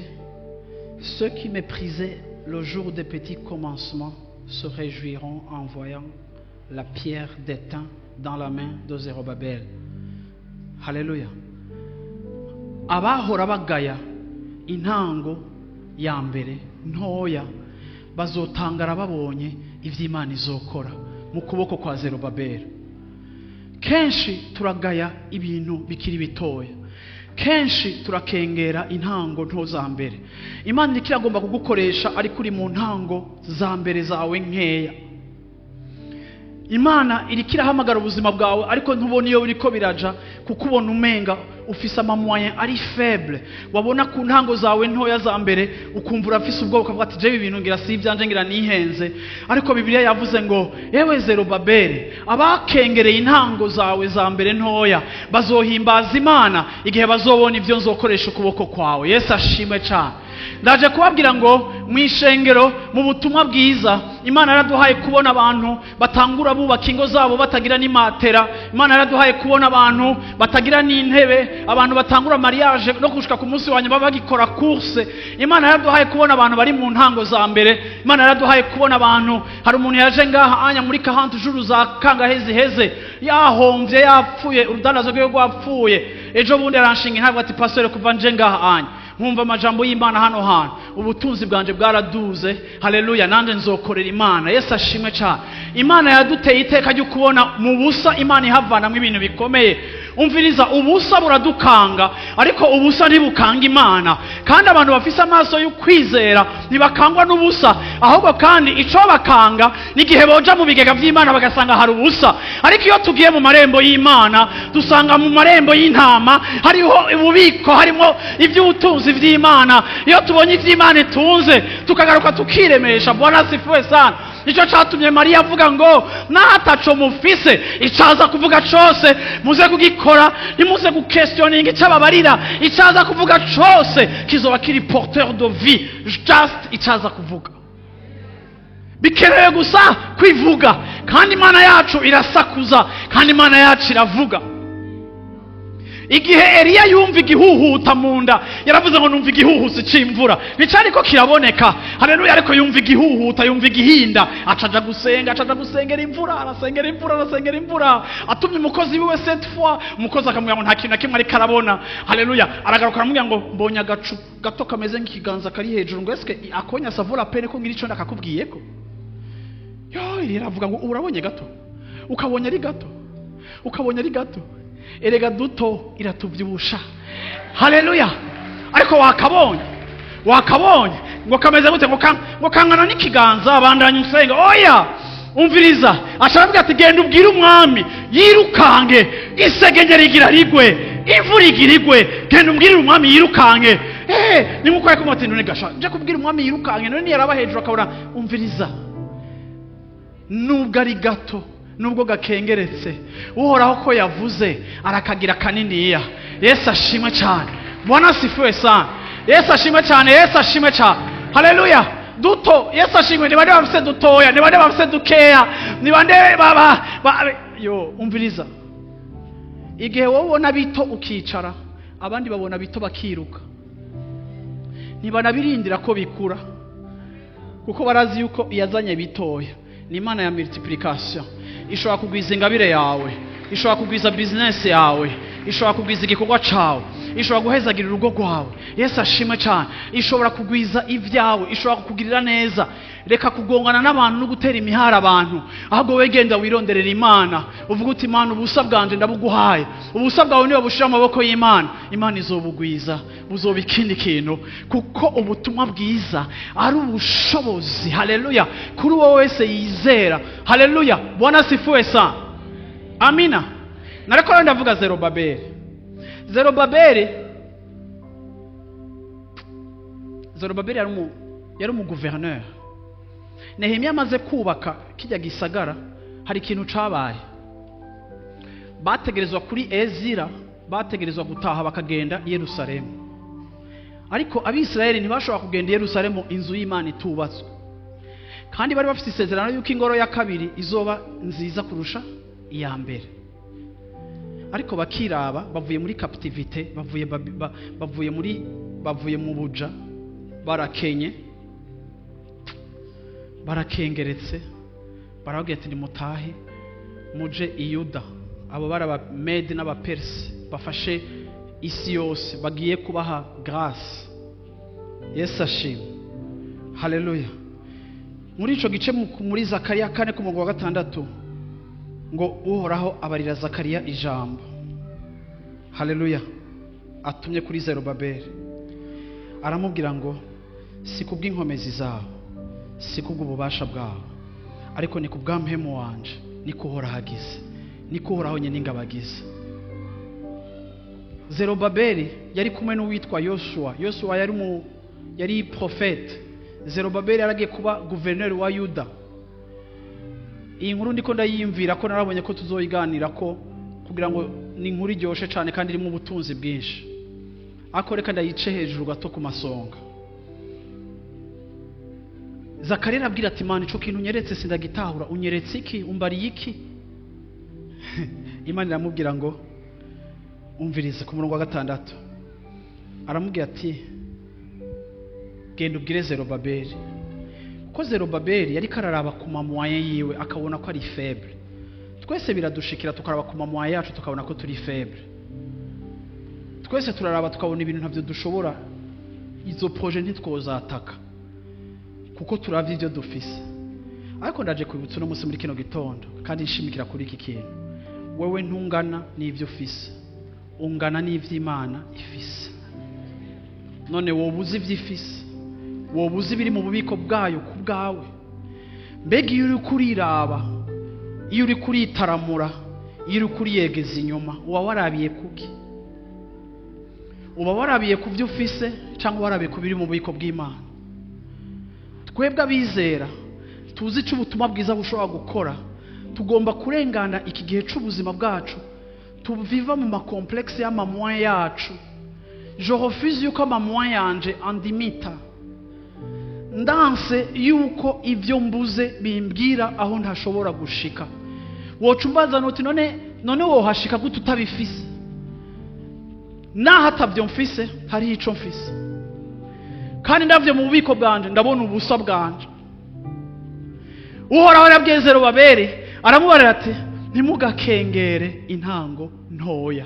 ceux qui méprisaient le jour des petits commencements se réjouiront en voyant la pierre d'étain dans la main de Zérobabel. Hallelujah. Abahora bagaya intango ya mbere ntoya bazotangara babonye ivy'Imana izokora mu kuboko kwa Zerubabel. Kenshi turagaya ibintu bikiri bitoya, kenshi turakengera intango nto za mbere. Imana ikiragomba kugukoresha ariko uri mu ntango za mbere zawe nkeya. Imana irikirahamagara ubuzima bwawe ariko ntubona iyo biriko biraja, kuko ubona umenga ufise ama moyen ari faible. Wabona ku ntango zawe ntoya za mbere ukumva urafise ubwoba, ukavuga ati jewe ibintu ngira si ivyanje, ngira nihenze. Ariko Bibiliya yavuze ngo yewe Zerubabeli, abakengereye intango zawe za mbere ntoya bazohimbaza Imana igihe bazobona ivyo nzokoresha ukuboko kwawe. Yesu ashimwe cyane. Ndaje kubabwira ngo mwishengero mu butumwa bwiza Imana yaraduhaye kubona abantu batangura bubaka ingo zabo batagira n'imatera. Imana yaraduhaye kubona abantu batagira n'intebe, abantu batangura mariage no gushika ku munsi wa nyuma bagikora course. Imana yaraduhaye kubona abantu bari mu ntango za mbere. Imana yaraduhaye kubona abantu, hari umuntu yaje ngaha anya muri kahantu juru za kangahezi heze, yahomvye, yapfuye, urudanazo rwe rwapfuye. Ejo bundi aranshinga ntabwo ati pastor kuva nje ngaha anya nkumva amajambo y'Imana hano hantu, ubutunzi bwanje bwaraduze. Haleluya, nanje nzokorera Imana. Yesu ashimwe cyane. Imana yaduteye iteka ryo kubona mu busa Imana ihavanamwe ibintu bikomeye. Umviriza, ubusa buradukanga ariko ubusa ntibukanga Imana. Kandi abantu bafise amaso y'ukwizera ntibakangwa n'ubusa, ahubwo kandi ico bakanga n'igihe boja mu bigega vy'Imana bagasanga hari ubusa. Ariko iyo tugiye mu marembo y'Imana dusanga mu marembo y'intama hariho ububiko, harimo ivy'ubutunzi vy'Imana. Iyo tubonye ivy'Imana itunze tukagaruka tukiremesha. Bwana asifiwe sana. Nico catumye Mariya avuga ngo nataco mufise icaza kuvuga cose muze kugikora, ntimuze guquestioning icababarira, icaza kuvuga cose kizoba kiri porteur de vie. Just icaza kuvuga bikenewe gusa kwivuga. Kandi Imana yacu irasakuza, kandi Imana yacu iravuga. Igihe Eliya yumva igihuhuta mu nda, yaravuze ngo numva igihuhusi c'imvura, bicariko kiraboneka. Haleluya. Ariko yumva igihuhuta, yumva igihinda, acaja gusenga, acaja gusengera imvura, arasengera imvura, arasengera imvura. Atumye umukozi wiwe cette fois, umukozi akamubwira ngo nta kintu na kimwe ariko arabona. Haleluya. Aragaruka aramubwira ngo mbonye agacu gato kameze nk'ikiganza kari hejuru, ngo eske akonya savura pene ko ngira ico ndakakubwiyeko. Yo, Eliya aravuga ngo urabonye gato, ukabonye ari gato, ukabonye ari gato. Erega duto iratuvyibusha. Haleluya. Ariko wakabonye ngo kameze gute, ngo kangana n'ikiganza, abandanya usenga. Oya, umviriza, asharavuga ati genda ubwire umwami yirukange, isegengeri igira rigwe, imvura igira igwe, genda ubwire umwami yirukange. Ni nkuko yakomotse none gasha nje kubwira umwami yirukange, none yaraba hejuru akabona. Umviriza, nubwo ari gato, nubwo gakengeretse, Uhoraho ko yavuze arakagira kaniniya. Yesu ashimwe cyane. Bwana asifiwe sana. Yesu ashimwe cyane. Yesu ashimwe cyane. Haleluya. Duto, Yesu ashimwe. Ni bande bafise dutoya, ni bande bafise dukeya, ni bande baba yo. Umviriza, igihe wowe ubona bito ukicara, abandi babona bito bakiruka. Ntibanabirindira ko bikura, kuko barazi yuko iyazanye bitoya ni Imana ya multiplication. Ishobora kugwiza ingabire yawe, ishobora kugwiza business yawe, ishobora kugwiza igikorwa cawe, ishobora guhezagira urugo rwawe. Yesu ashimwe cyane. Ishobora kugwiza ibyawe, ishobora kukugirira neza. Reka kugongana n'abantu no gutera imihara abantu, ahubwo we genda wironderera Imana, uvuga uti Imana, ubusa bwanje ndabuguhaye, ubusa bwawe niba bushira amaboko y'Imana, Imana izobugwiza, buzoba ikindi kintu, kuko ubutumwa bwiza ari ubushobozi. Haleluya, kuri wowe wese yizera. Haleluya. Bwana asifiwe sana. Amina. Nariko ndavuga Zerubabeli. Zerubabeli yari umu gouverneur. Nehemiya amaze kubaka kijya gisagara, hari ikintu cabaye. Bategerezwa kuri Ezira, bategerezwa gutaha bakagenda i Yerusalemu. Ariko Abisirayeli ntibashobora kugenda i Yerusalemu inzu y'Imana itubatswe. Kandi bari bafite isezerano yuko ingoro ya kabiri izoba nziza kurusha iya mbere. Ariko bakiraba bavuye muri captivité, bavuye mu buja, barakenye, barakengeretse, barababwira ati nimutahe muje i Yuda. Abo bari Abamedi n'Abapersi bafashe isi yose, bagiye kubaha grâce. Yesu ashimwe. Haleluya. Muri ico gice muri Zakariya 4 ku murongo wa 6 ngo Uhoraho abarira Zakariya ijambo. Haleluya. Atumye kuri Zerubabeli, aramubwira ngo si kubw'inkomezi zawe, si kubw'ububasha bwawe, ariko ni kubw'ampemu wanje, niko Uhoraho agize, niko Uhoraho nyene ingabo agize. Zerubabeli yari kumwe n'uwitwa Yoshua. Yoshua yari profete. Zerubabeli yaragiye kuba gouverneur wa Yuda. Iyi nkuru ndiko ndayiyumvira ko narabonye ko tuzoyiganira ko, kugira ngo ni inkuru iryoshe cyane kandi irimo ubutunzi bwinshi. Ariko reka ndayice hejuru gato ku masonga. Zakariya arabwira ati Imana, ico kintu unyeretse sindagitahura, unyeretse iki, umbariye iki? Imana iramubwira ngo umvirize ku murongo wa 6. Aramubwira ati genda ubwire Zerubabeli. Kuko Zerubabeli yari kararaba ku mamoye yiwe akabona ko ari faible. Twese biradushikira tukaraba ku mamoye yacu tukabona ko turi faible. Twese turaraba tukabona ibintu ntavyo dushobora, izo projet ntitwozataka kuko turavye ivyo dufise. Ariko ndaje kwibutsa uno munsi muri kino gitondo, kandi nshimikira kuri iki kintu: wewe ntungana n'ivyo ufise, ungana n'ivy'Imana ifise. None wowe uzi ivy'ifise, wowe uzi ibiri mu bubiko bwayo ku bwawe. Mbega iyo uri kuriraba, iyo uri kuritaramura, iyo uri kuriyegeza inyuma, uba warabiye kuki? Uba warabiye ku byo ufise cyangwa warabiye ku biri mu bubiko bw'Imana? Twebwe abizera tuzi icyo ubutumwa bwiza bushobora gukora, tugomba kurengana iki gihe c'ubuzima bwacu, tuviva mu makomplexe y'amamoyen yacu. Je refuse yuko amamoyen yanje andimita, ndanse yuko ivyo mbuze bimbwira aho ntashobora gushika. Woca umbaza uti none wohashika gute utabifise? Naho atavyo mfise, hariho ico mfise, kandi ndavyo mu bubiko bwanje ndabona ubusa bwanje. Uhoraho yarabwiye Zerubabeli, aramubarira ati ntimugakengere intango ntoya.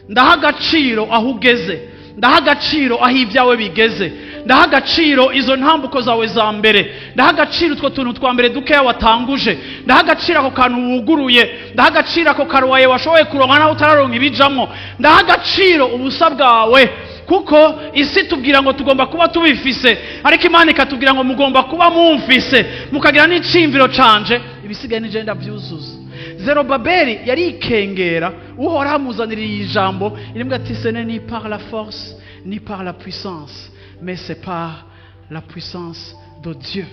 Ndaha agaciro aho ugeze, ndaha agaciro aho ibyawe bigeze, Ndaha agaciro izo ntambuko zawe za mbere, ndaha agaciro utwo tuntu twa mbere dukeya watanguje, ndaha agaciro ako kantu wuguruye, ndaha agaciro ako karuwaye washoboye kuronka naho utararonka ibijamwo, ndaha agaciro ubusa bwawe. Kuko isi tubwira ngo tugomba kuba tubifise, ariko Imana ikatubwira ngo mugomba kuba mumfise, mukagira n'iciyumviro canje, ibisigaye ni je ndavyuzuza. Zerubabeli yarikengera, Uhoraho amuzanira iyi jambo irimwe ati ce n'est ni par la force ni par la puissance, mais c'est par la puissance de Dieu.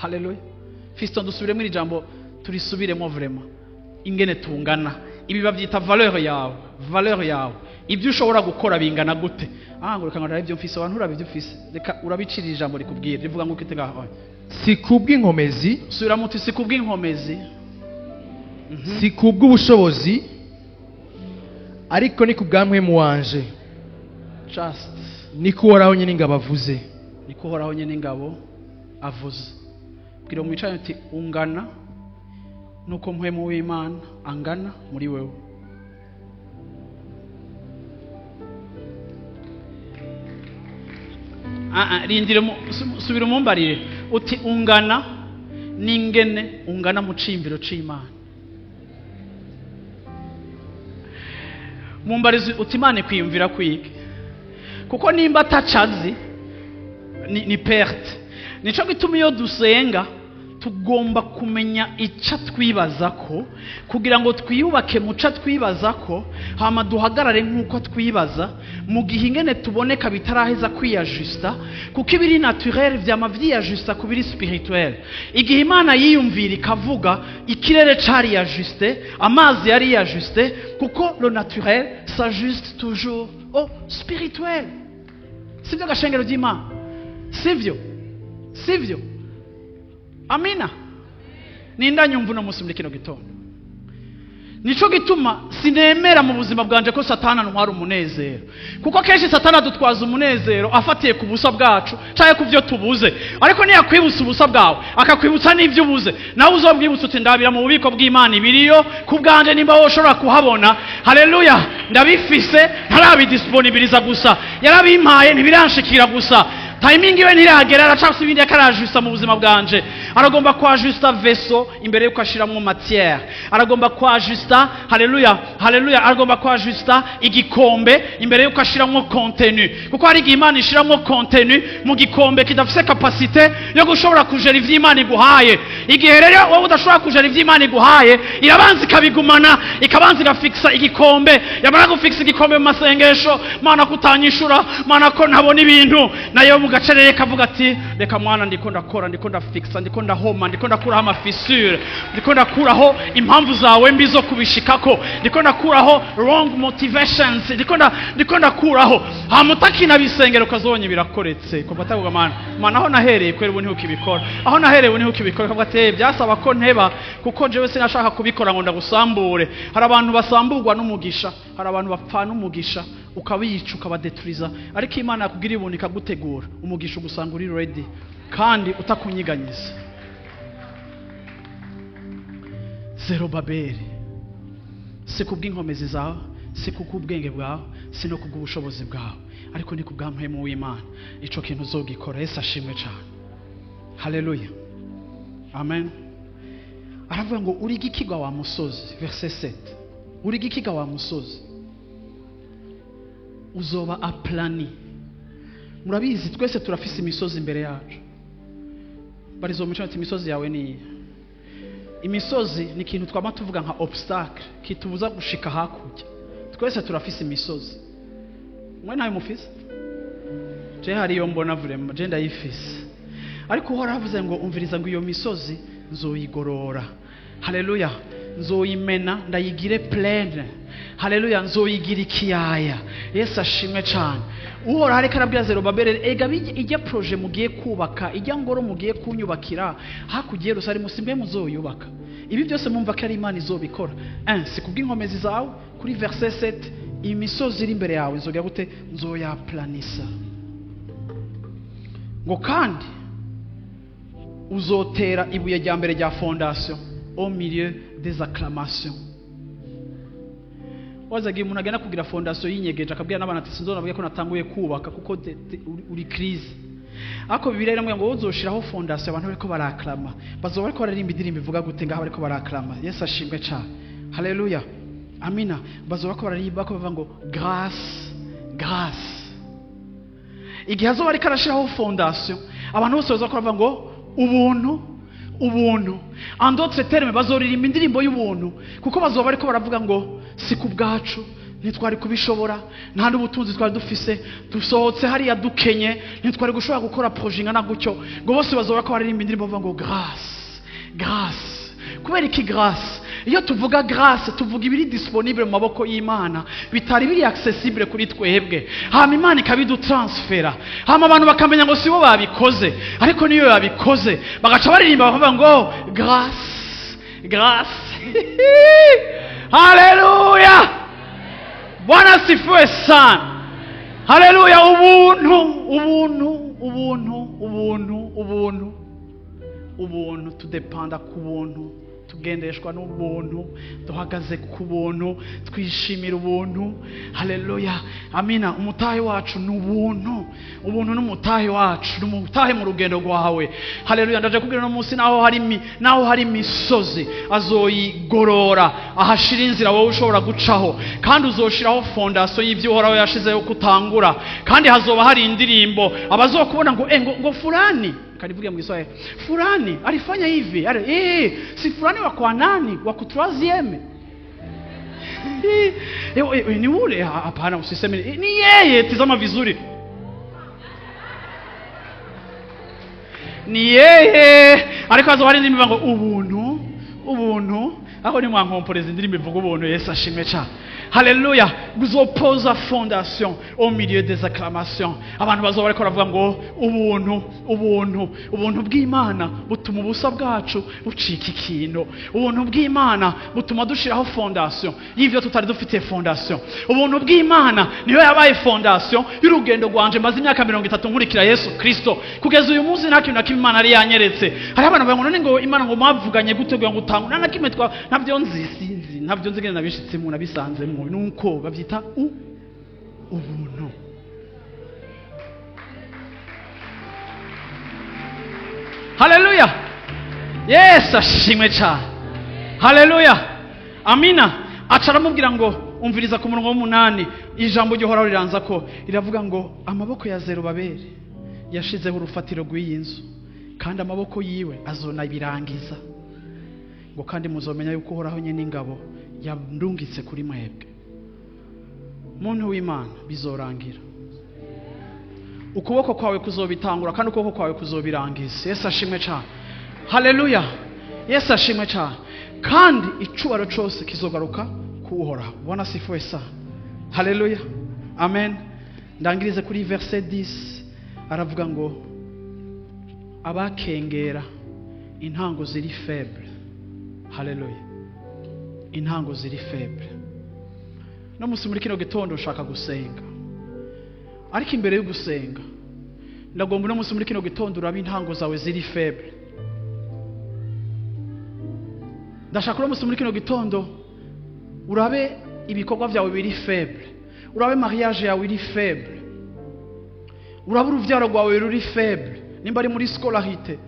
Haleluya. Fiston, dusubiremo iri jambo, turisubiremo vraiment ingene tungana. Ibi bavyita valeur yawe, valeur yawe, ibyo ushobora gukora bingana gute. Ngo reka ngo ibyo mfise, abantu urabe ibyo mfise, reka urabicira ijambo rikubwira rivuga ngo ukite ngaho. Si kubw'inkomezi, subiramo uti si kubw'inkomezi, si kubw'ubushobozi, ariko ni kubwa mpwemu wanje. Just niko Uhoraho nyene ingabo avuze. Niko Uhoraho nyene ingabo avuze. Bwira umwicanyi uti ungana nuko mpwemu w'Imana angana muri wewe. Rindire, subira umumbarire uti ungana n'ingene ungana mu ciyumviro c'Imana. Mumbarize uti Imana ikwiyumvira kwiga, kuko nimba atacazi ni perte. Nico gituma iyo dusenga tugomba kumenya ica twibaza ko, kugira ngo twiyubake muca twibaza ko, hama duhagarare nk'uko twibaza mu gihe ingene tuboneka bitaraheza kwiyajusta, kuko ibiri naturel vyama vyiyajusta ku biri spirituel. Igihe Imana yiyumvira ikavuga, ikirere cari yajuste, amazi yari yajuste, kuko le naturel s'ajuste toujours au spirituel. Sivyo gashengero ry'Imana? Sivyo? Sivyo? Amina. Ninda nyumva uno munsi muri kino gitondo. Nico gituma sinemera mu buzima bwanje ko Satani antwara umunezero, kuko kenshi Satani adutwaza umunezero afatiye ku busa bwacu canke ku vyo tubuze. Ariko niyakwibutsa ubusa bwawe akakwibutsa n'ivyo ubuze, nawe uzobwibutsa uti ndabira mu bubiko bw'Imana ibiriyo ku bwanje, nimba wowe ushobora kuhabona. Haleluya, ndabifise, ntarabidisponibiliza gusa, yarabimpaye ntibiranshikira gusa, timing iwe ntiragera, aracafise ibindi akarajusta mu buzima bwanje. Aragomba kwajusta vaisseau imbere yuko ashiramwo matière, aragomba kwajusta, haleluya, haleluya, aragomba kwajusta igikombe imbere yuko ashiramwo contenu, kuko hari igihe Imana ishiramwo contenu mu gikombe kidafise capacité yo gushobora kujera ivyo Imana iguhaye. Igihe rero wowe udashobora kujera ivyo Imana iguhaye, irabanza ikabigumana, ikabanza igafixa igikombe. Yamara gufixa igikombe mu masengesho, Mana kutanyishura, Mana ko ntabona ibintu, nayo mu gacerere kavuga ati reka mwana, ndiko ndakora, ndiko ndafixa, ndiko ndahoma, ndiko ndakuraho amafissure, ndiko ndakuraho impamvu zawe mbi zo kubishikako, ndiko ndakuraho wrong motivations, ndiko ndakuraho. Hamutakina bisengero ukazonye birakoretse kuva atavuga Mana, Mana aho nahereye kwera ubu ntukibikora, aho nahereye ubu ntukibikora. Kavuga ati byasaba ko nteba, kuko jewe sinashaka kubikora ngo ndagusambure. Hari abantu basamburwa n'umugisha, hari abantu bapfana umugisha, ukabica ukabadeturiza, ariko Imana yakubwira ibuntu ikagutegura umugisha ugusanga uri ready kandi utakunyiganyiza. Zerubabeli, si kubw'inkomezi zawe, si kubw'ubwenge bwawe, si no kubw'ubushobozi bwawe, ariko ni kubwa mpwemu w'Imana. Ico kintu uzogikora. Yesu ashimwe cyane. Haleluya, amen. Aravuga ngo uri igikiga wa musozi, verset 7, uri igikiga wa musozi uzoba aplani. Murabizi twese turafise imisozi imbere yacu. Barizo muco ati imisozi yawe ni imisozi ni ikintu twama tuvuga nka obstacle kitubuza gushika hakurya. Twese turafise imisozi. Mwe nayo mufise? Je hari yo mbona vraiment, je ndayifise. Ariko Uhoraho avuze ngo umviriza ngo iyo misozi nzoyigorora. Haleluya, nzoyimena ndayigire plaine. Haleluya, nzoyigira ikiyaya. Yesu ashimwe cyane. Uhoraho ariko arabwira Zerubabeli, ega ijya projet mugiye kubaka, ijya ngoro mugiye kunyubakira hakurya Yerusalemu, simwe muzoyubaka. Ibi byose mumva ko ari Imana izobikora. Si kubw'inkomezi zawe, kuri verset 7, imisozi iri imbere yawe nzogira gute? Nzoyaplanisa. Ngo kandi uzotera ibuye rya mbere rya fondation au milieu des acclamations. Wazagiye umuntu agenda kugira fondation yinyegeje akabwira n'abantu ati sinzona bavuga ko natanguye kubaka kuko uri crise. Ariko Bibiliya iramubwira ngo uzoshiraho fondation abantu bariko baraklama, bazoba bariko baririmba indirimbo ivuga gute ngaho bariko baraklama. Yesu ashimwe cyane. Haleluya, amina. Bazoba bariko baririmba ko bavuga ngo grâce, grâce. Igihe azoba ariko arashiraho fondation abantu bose bazoba bavuga ngo ubuntu, ubuntu. En d'autres termes bazoririmba indirimbo y'ubuntu, kuko bazoba bariko baravuga ngo si ku bwacu, ntitwari kubishobora, nta n'ubutunzi twari dufise, dusohotse hariya dukenye, ntitwari gushobora gukora projet ingana gutyo. Ngo bose bazoba ko baririmba indirimbo bavuga ngo grâce, grâce. Kubera iki grâce? Iyo tuvuga grâce tuvuga ibiri disponible mu maboko y'Imana bitari biri accessible kuri twebwe, hama Imana ikabidutransfera, hama abantu bakamenya ngo sibo babikoze, ariko niyo babikoze bagaca baririmba bakavuga ngo grâce, grâce. Haleluya, Bwana asifiwe sana. Haleluya. Ubuntu, ubuntu, ubuntu, ubuntu, ubuntu, ubuntu. Tudepanda ku buntu, tugendeshwa n'ubuntu, duhagaze ku buntu, twishimira ubuntu. Haleluya, amina. Umutahe wacu ni ubuntu, ubuntu n'umutahe wacu, ni umutahe mu rugendo rwawe. Haleluya. Ndaje kubwira no munsi naho hari imisozi azoyigorora, ahashira inzira wowe ushobora gucaho, kandi uzoshiraho fondation y'ibyo Uhoraho yashizeho kutangura, kandi hazoba hari indirimbo abazokubona ngo ngo fulani kanivuge mu Kiswahili, fulani alifanya hivi, si fulani wa kwa nani wa ku 3e ni ule. Hapana, usiseme ni yeye, tizama vizuri, ni yeye. Ariko hazoba hari indirimbo ngo ubuntu, ubuntu. Aho ni mwankomporeza indirimbo ivuga ubuntu. Yesu ashimwe cyane. Haleluya. Uzopoza fondation au milieu des acclamations. Abantu bazoba bariko baravuga ngo ubuntu, ubuntu, ubuntu bw'Imana butuma ubusa bwacu bucika ikintu. Ubuntu bw'Imana butuma dushiraho fondation y'ivyo tutari dufitiye fondation. Ubuntu bw'Imana niyo yabaye fondation y'urugendo rwanje maze imyaka 30 nkurikira Yesu Kristo. Kugeza uyu munsi nta kintu na kimwe Imana yari yanyeretse. Hari abantu bavuga ngo none ngo Imana ngo mwavuganye gute ngo utangura, nta na kimwe twa ntabyo nzi, sinzi, ntabyo nzi ngene nabishitsemo nabisanzemo. Nuko babyita ubuntu. Haleluya. Yesu ashimwe cyane. Haleluya, amina. Aca aramubwira ngo umviriza ku murongo w'umunani, ijambo ry'Uhoraho riranza ko riravuga ngo amaboko ya Zerubabeli yashizeho urufatiro rw'iyi nzu, kandi amaboko yiwe azonabirangiza, ngo kandi muzomenya yuko Uhoraho nyene ingabo yandungitse kuri mwebwe. Muntu w'Imana, bizorangira. Ukuboko kwawe kuzobitangura kandi ukuboko kwawe kuzobirangiza. Yesu ashimwe cyane. Haleluya. Yesu ashimwe cyane. Kandi icubaro cyose kizogaruka ku Uhoraho. Bwana asifiwe sana. Haleluya, amen. Ndangirize kuri verset 10, aravuga ngo abakengera intango ziri faible. Haleluya, intango ziri faible. No musi muri kino gitondo ushaka gusenga, ariko imbere yo gusenga ndagomba no musi muri kino gitondo urabe intango zawe ziri faible. Ndashaka no musi muri kino gitondo urabe ibikorwa byawe biri faible, urabe mariage yawe iri faible, urabe uruvyaro rwawe ruri faible nimba ari muri scolarité,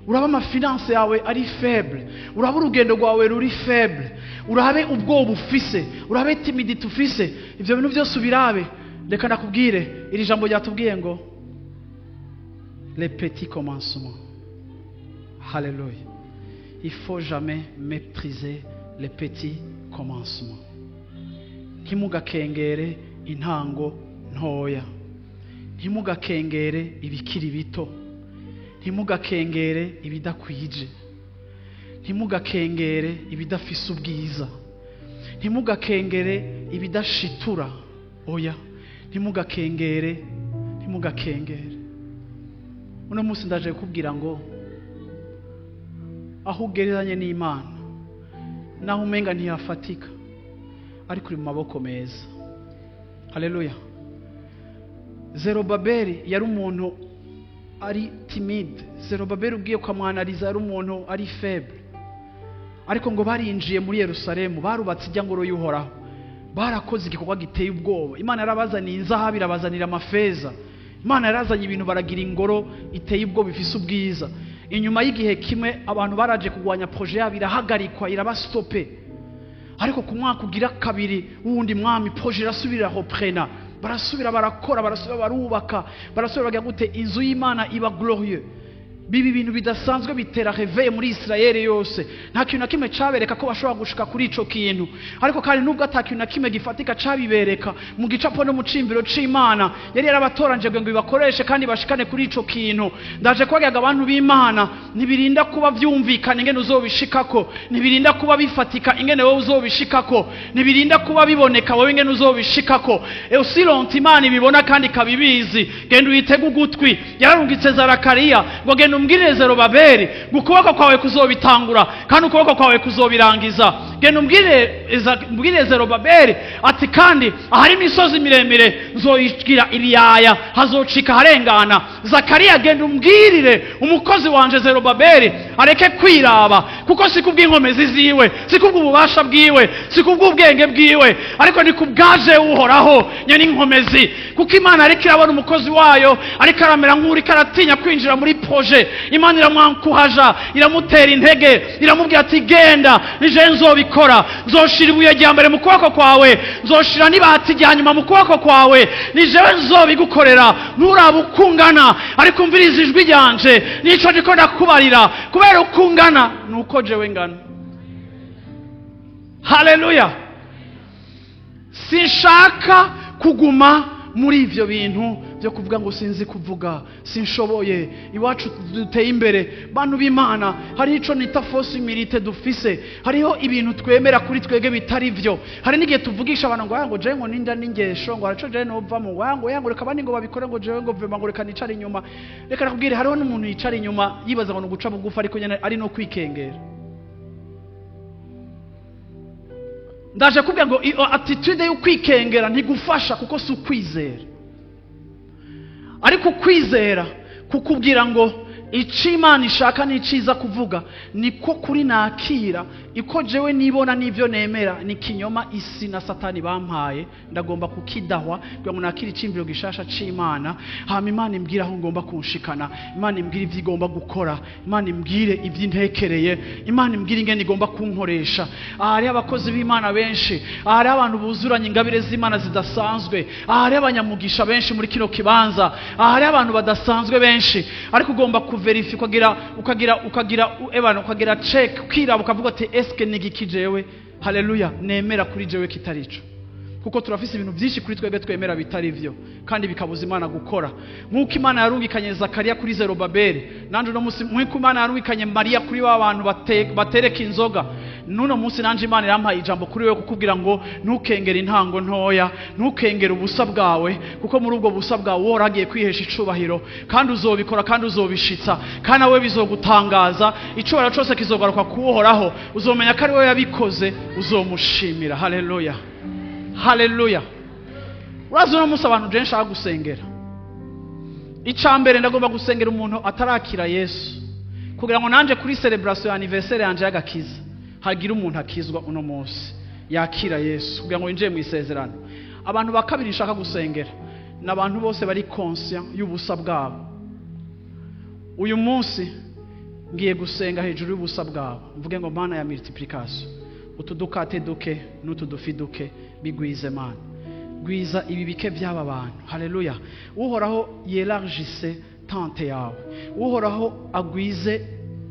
urabe amafinance yawe ari faible, urabe urugendo rwawe ruri faible, urabe ubwoba ufise, urabe timidité ufise. Ivyo bintu byose ubirabe. Reka ndakubwire iri jambo ryatubwiye ngo les petits commencements. Haleluya. Il faut jamais mépriser les petits commencements. Ntimugakengere intango ntoya, ntimugakengere ibikiri bito, ntimugakengere ibidakwije, ntimugakengere ibidafise ubwiza, ntimugakengere ibidashitura. Oya, ntimugakengere, ntimugakengere. Uno munsi ndaje kukubwira ngo aho ugereranye n'Imana naho umenga ntiyafatika, ariko uri mu maboko meza. Haleluya. Zerubabeli yari umuntu ari timide. Zerubabeli ugiye ukamwanariza yari umuntu ari faible, Ariko ngo barinjiye muri Yerusalemu, barubatse ijya ngoro y'Uhoraho, barakoze igikorwa giteye ubwoba. Imana yarabazaniye inzahabu, irabazanira amafeza, Imana yarazanye ibintu, baragira ingoro iteye ubwoba ifise ubwiza. Inyuma y'igihe kimwe abantu baraje kugwanya projet yabo, irahagarikwa, irabastope. Ariko ku mwaka ugira kabiri wundi mwami, projet irasubira reprena, barasubira barakora, barasubira barubaka, barasubira bagira gute, inzu y'Imana iba glorieux. Bibi bintu bidasanzwe bitera réveil muri Israel yose. Nta kintu na kimwe cabereka ko bashobora gushika kuri ico kintu, ariko kandi nubwo ata kintu na kimwe gifatika cabibereka, mu gicapo no mu cimbiro c'Imana yari yarabatoranje ngo ibakoreshe kandi bashikane kuri ico kintu. Ndaje kwagyaga abantu b'Imana, ntibirinda kuba vyumvikana ingene uzobishikako, ntibirinda kuba bifatika ingene wowe uzobishikako, ntibirinda kuba biboneka wowe ingene uzobishikako. Aussi longtemps Imana ibibona kandi ikabibizi, genda uyitege ugutwi. Yararungitse Zakariya ngo genda umbwirire Zerubabeli ngo ukuboko kwawe kuzobitangura kandi ukuboko kwawe kuzobirangiza. Genda umbwirire Zerubabeli ati kandi ahari imisozi miremire nzoyigira ibiyaya, hazocika harengana. Zakariya genda umbwirire umukozi wanje Zerubabeli areke kwiraba, kuko si kubw'inkomezi ziwe, si kubw'ububasha bwiwe, si kubw'ubwenge bwiwe, ariko ni kubwaje Uhoraho nyene inkomezi. Kuko Imana ariko irabona umukozi wayo ariko aramera nk'uriko aratinya kwinjira muri projet, Imana iramwankuhaja, iramutera intege, iramubwira ati genda, nije nzobikora, nzoshira ibuye rya mbere mu kuboko kwawe, nzoshira n'ibati rya nyuma mu kuboko kwawe, nijewe nzobigukorera. Nturaba ukungana, ariko umviriza ijwi ryanje, nico ndiko ndakubarira, kubera ukungana nuko jewe ngana. Haleluya. Sinshaka kuguma muri ivyo bintu byo kuvuga ngo sinzi kuvuga, sinshoboye, iwacu duteye imbere. Bantu b'Imana, hariho ico nita fausse humilité dufise, hariho ibintu twemera kuri twege bitari vyo. Hari n'igihe tuvugisha abantu ngo ngo jewe ngo ninda n'ingesho, ngo haraco jewe nova mu ngo ngo reka abandi ngo babikore, ngo jewe ngo vema, ngo reka nicare inyuma. Reka nakubwire, hariho n'umuntu yicara inyuma yibaza ngo nuguca bugufi, ariko nyene ari no kwikengera. Ndaje kubwira ngo attitude yo kwikengera ntigufasha, kuko si ukwizera. Ariko kwizera kukubwira ngo ico Imana ishaka n'iciza kuvuga niko kuri nakira, iko jewe nibona n'ivyo nemera ni kinyoma isi na Satani bampaye, ndagomba kukidahwa kugira ngo nakire icimbiro gishasha c'Imana. Hama Imana imbwira aho ngomba kunshikana, Imana imbwira ivyo igomba gukora, Imana imbwire ivyo intekereye, Imana imbwire ingene igomba kunkoresha. Ahari abakozi b'Imana benshi, ahari abantu buzuranye ingabire z'Imana zidasanzwe, ahari abanyamugisha benshi muri kino kibanza, ahari abantu badasanzwe benshi, ariko ugomba kuverify, ukagira ukagira check, ukiraba ukavuga ati eske nigiki jewe, haleluya, nemera kuri jewe kitarico. Kuko turafise ibintu byinshi kuri twebwe twemera bitari vyo, kandi bikabuza Imana gukora. Nkuko Imana yarungikanye Zakariya kuri Zerubabeli, nanje no munsi nkuko Imana yarungikanye Mariya kuri ba bantu batereka inzoga, nuno munsi nanje Imana irampaye ijambo kuri wewe kukubwira ngo ntukengere intango ntoya, ntukengere ubusa bwawe, kuko muri ubwo busa bwawe woragiye kwihesha icubahiro, kandi uzobikora kandi uzobishitsa, kandi nawe bizogutangaza. Icubahiro cose kizogaruka kuhoraho, uzomenya ko ari wewe yabikoze, uzomushimira. Haleluya, haleluya. Urazi uno munsi abantu je nshaka gusengera. Icambere ndagomba gusengera umuntu atarakira Yesu, kugira ngo nanje kuri celebration ya anniversaire yanje y'agakiza hagira umuntu akizwa uno munsi yakira Yesu, kugira ngo winjiye mu isezerano. Abantu ba kabiri nshaka gusengera n'abantu bose bari conscient y'ubusa bwabo. Uyu munsi ngiye gusenga hejuru y'ubusa bwabo, mvuge ngo Mana ya multiplication, utudukate duke n'utudufi duke bigwize Mana, gwiza ibi bike by'aba bantu. Haleluya. Uhoraho yelargisse tente yawe, Uhoraho agwize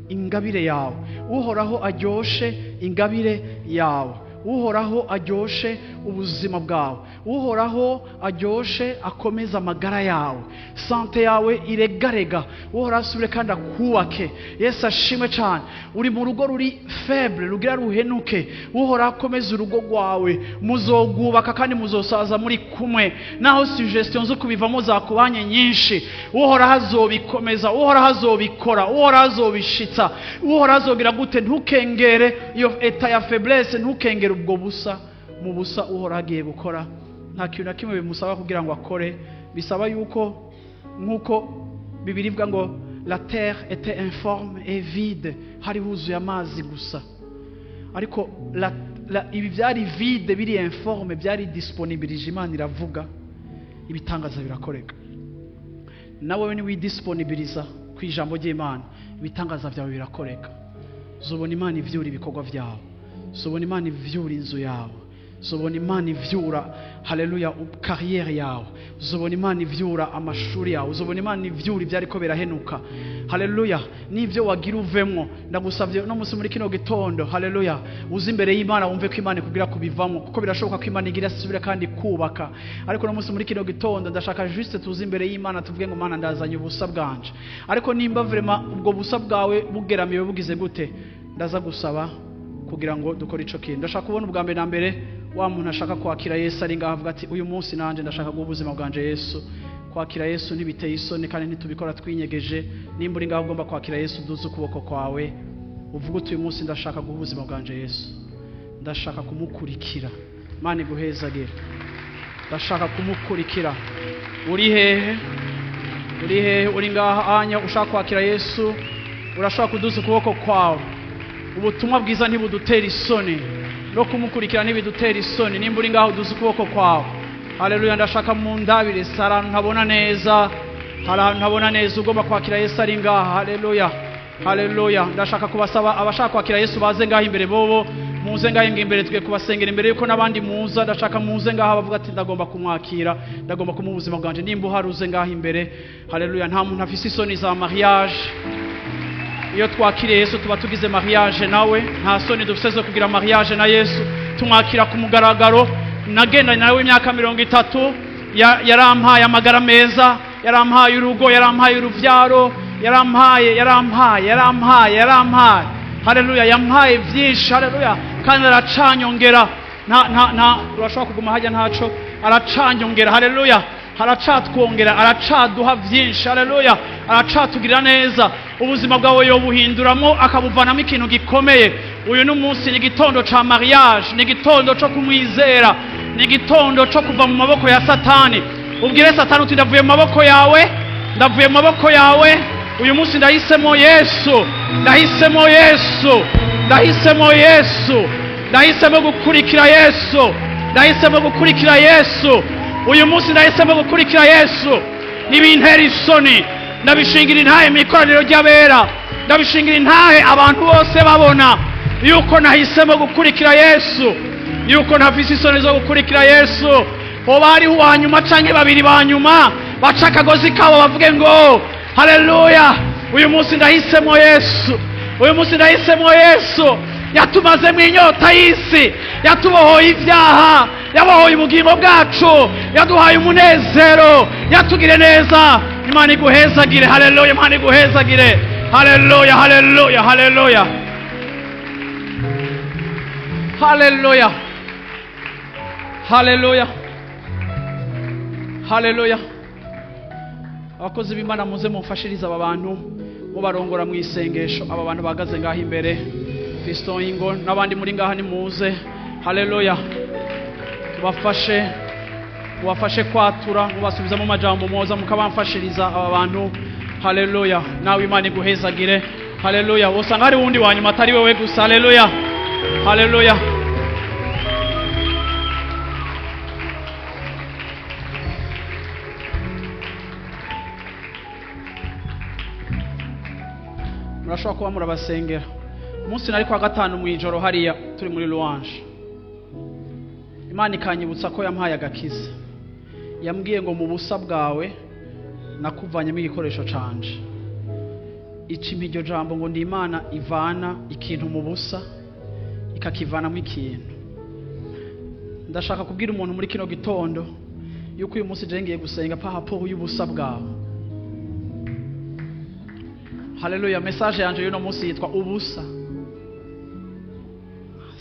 ingabire yawe, Uhoraho aryoshe ingabire yawe, Uhoraho aryoshe ubuzima bwawe, Uhoraho aryoshe akomeza amagara yawe, sante yawe iregarega, Uhoraho asubire kandi akubake. Yesu ashimwe cyane. Uri mu rugo ruri faible, rugira ruhenuke, Uhoraho akomeza urugo rwawe, muzogubaka kandi muzosaza muri kumwe. Naho suggestion zo kubivamo zakubanye nyinshi, Uhoraho azobikomeza, Uhoraho azobikora, Uhoraho azobishitsa, Uhoraho azogira gute. Ntukengere iyo eta ya faiblesse, ntukengere ubwo busa. Mu busa Uhoraho agiye gukora, nta kintu na kimwe bimusaba kugira ngo akore. Bisaba yuko nkuko Bibiliya ivuga ngo la terre était informe et vide, hari huzuye amazi gusa. Ariko ibi byari vide, biri informe, byari disponibilije. Imana iravuga, ibitangaza birakoreka. Nawe ni widisponibiliza ku ijambo ry'Imana, ibitangaza byawe birakoreka. Zobona Imana ivyura ibikorwa byawe, zobona Imana ivyura inzu yawe, zobona Imana ivyura, haleluya, carrière yawe, zobona Imana ivyura amashuri yawe, zobona Imana ivyura ivyariko birahenuka. Haleluya. N'ivyo wagira uvemwo, ndagusavye no musi muri kino gitondo, haleluya, uzi imbere y'Imana wumve ko Imana ikubwira kubivamwo, kuko birashoboka ko Imana igira isubira kandi kubaka. Ariko no musi muri kino gitondo ndashaka juste tuzi imbere y'Imana tuvuge ngo Mana ndazanye ubusa bwanje. Ariko nimba vraiment ubwo busa bwawe bugeramiwe bugize gute, ndaza gusaba kugira ngo dukore ico kintu. Ndashaka kubona ubwa mbere na mbere wa muntu ashaka kwakira Yesu ari ngaho avuga ati uyu munsi nanje ndashaka guha ubuzima bwanje Yesu. Kwakira Yesu ntibiteye isoni kandi ntitubikora twinyegeje. Nimba uri ngaho ugomba kwakira Yesu, duze ukuboko kwawe uvuge uti uyu munsi ndashaka guha ubuzima bwanje Yesu, ndashaka kumukurikira. Imana iguhezagire. Ndashaka kumukurikira. Uri hehe? Uri hehe? Uri ngaha anya ushaka kwakira Yesu, urashaka kuduza ukuboko kwawe. Ubutumwa bwiza ntibudutera isoni, no kumukurikira ntibidutera isoni. Nimba uri ngaho uduze ukuboko kwawe. Haleluya. Ndashaka mu ndabire sara ntabona neza, hari ahantu ntabona neza, ugomba kwakira Yesu ari ngaha. Haleluya, haleluya. Ndashaka kubasaba abashaka kwakira Yesu baze ngaha imbere, bobo muze ngaha imbere, twe kubasengera imbere yuko n'abandi muza. Ndashaka muze ngaha bavuga ati ndagomba kumwakira, ndagomba kumuha ubuzima bwanje. Nimba uhari uze ngaha imbere. Haleluya. Nta muntu afise isoni za mariage. Iyo twakiriye Yesu tuba tugize mariage nawe, nta soni dufise zo kugira mariage na Yesu. Tumwakira ku mugaragaro. Nagenda nawe imyaka 30, yarampaye amagara meza, yarampaye urugo, yarampaye uruvyaro, yarampaye, yarampaye, yarampaye, yarampaye. Haleluya, yampaye byinshi. Haleluya. Kandi aracanyongera. Nta urashobora kuguma hajya ntaco, aracanyongera. Haleluya. Aracatwongera, aracaduha byinshi. Haleluya. Aracatugirira neza. Ubuzima bwawe yobuhinduramo akabuvanamo ikintu gikomeye. Uyu ni umunsi, ni igitondo ca mariage, ni igitondo co kumwizera, ni igitondo co kuva mu maboko ya Satani. Ubwire Satani uti ndavuye mu maboko yawe, ndavuye mu maboko yawe. Uyu munsi ndahisemo Yesu, ndahisemo Yesu, ndahisemo Yesu, ndahisemo gukurikira Yesu, ndahisemo gukurikira Yesu. Uyu munsi ndahisemo gukurikira Yesu. Nibintera isoni, ndabishingira intahe mu ikoraniro ry'abera, ndabishingira intahe abantu bose babona yuko nahisemo gukurikira Yesu, yuko ntafise isoni zo gukurikira Yesu. Hoba hariho uwa nyuma canke babiri ba nyuma baca akagozi kabo bavuge ngo haleluya, uyu munsi ndahisemo Yesu, uyu munsi ndahisemo Yesu. Yatumazemo inyota y'isi, yatubohoye ibyaha, yabohoye ubugingo bwacu, yaduhaye umunezero, yatugire neza. Imana iguhezagire. Haleluya. Imana iguhezagire. Haleluya, haleluya, haleluya, haleluya, haleluya, haleluya. Abakozi b'Imana muze mumfashirize aba bantu, mubarongora mu isengesho. Aba bantu bahagaze ngaho imbere, Fiston Ingo n'abandi muri ngaha nimuze. Haleluya. Tubafashe, mubafashe kwatura, mubasubiza mu majambo moza, mukabamfashiriza aba bantu. Haleluya. Nawe Imana iguhezagire. Haleluya. Usanga hari wundi wa nyuma atari wewe gusa. Haleluya, haleluya. Murashobora kuba murabasengera. Umunsi nari kwa gatanu mu ijoro hariya turi muri louange, Imana ikanyibutsa ko yampaye agakiza. Yambwiye ngo mu busa bwawe nakuvanyemo igikoresho canje. Icimpa iryo jambo ngo ndi Imana ivana ikintu mu busa ikakivanamo ikintu. Ndashaka kubwira umuntu muri kino gitondo yuko uyu munsi je ngiye gusenga par rapport y'ubusa bwawe. Haleluya. Message yanje y'uno munsi yitwa ubusa.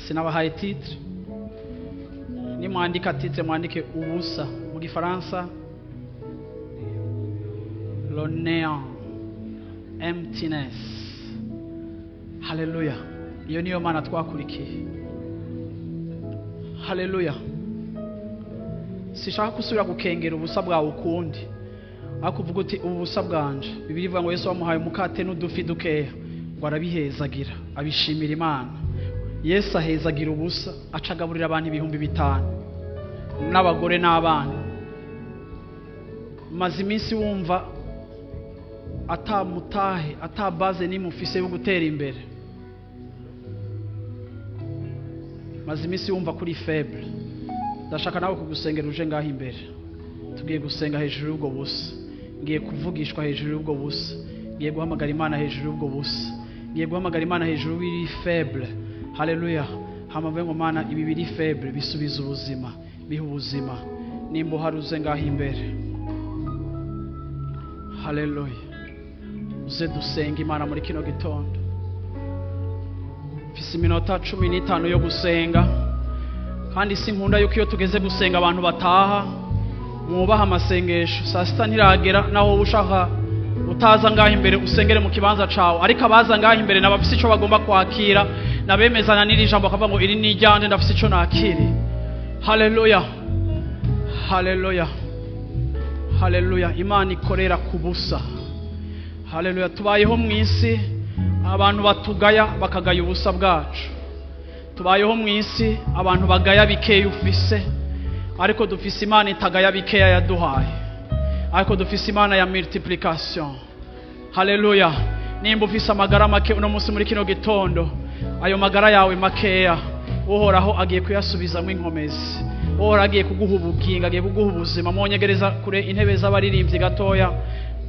Sinabahaye titre. Nimwandika titre mwandike ubusa. Mu gifaransa le néant, emptiness. Haleluya. Iyo niyo mana twakurikiye. Haleluya. Sishaka gusubira gukengera ubusa bwawe ukundi, ariko uvuga uti ubusa bwanje. Bibiliya ivuga ngo Yesu wamuhaye umukate n'udufi dukeya, ngo arabihezagira, abishimira Imana. Yesu ahezagira ubusa, acagaburira abantu 5000 n'abagore n'abana. Maze iminsi wumva atamutahe atabaze nimufise yo gutera imbere. Maze iminsi wumva kuri faible. Ndashaka nawe kugusengera uje ngaho imbere. Tugiye gusenga hejuru y'ubwo busa. Ngiye kuvugishwa hejuru y'ubwo busa. Ngiye guhamagara Imana hejuru y'ubwo busa. Ngiye guhamagara Imana hejuru y'iri faible. Haleluya. Hamavuye ngo Mana ibi biri faible bisubiza ubuzima, biha ubuzima. Nimba uharuze ngaho imbere. Haleluya. Uze dusenga Imana muri kino gitondo. Mfise iminota 15 yo gusenga. Kandi sinkunda yuko iyo tugeze gusenga abantu bataha. Mwubaha amasengesho. Saa sita ntiragera, naho ushaka utaza ngaho imbere usengere mu kibanza cawe. Ariko abaza ngaho imbere nabafise ico bagomba kwakira, nabemezana n'iri jambo bakavuga ngo iri ni iryanje, ndafise ico nakiri. Haleluya. Haleluya. Haleluya. Imana ikorera ku busa. Haleluya. Tubayeho mu isi abantu batugaya bakagaya ubusa bwacu. Tubayeho mu isi abantu bagaya bikeya ufise, ariko dufise Imana itagaya bikeya yaduhaye. Ariko dufise Imana ya multiplication. Haleluya. Nimba ufise amagara make uno munsi muri kino gitondo, ayo magara yawe makeya Uhoraho agiye kuyasubizamo inkomezi. Uhoraho agiye kuguha ubugingo, agiye kuguha ubuzima. Mwonyegereza kure intebe z'abaririmbyi gatoya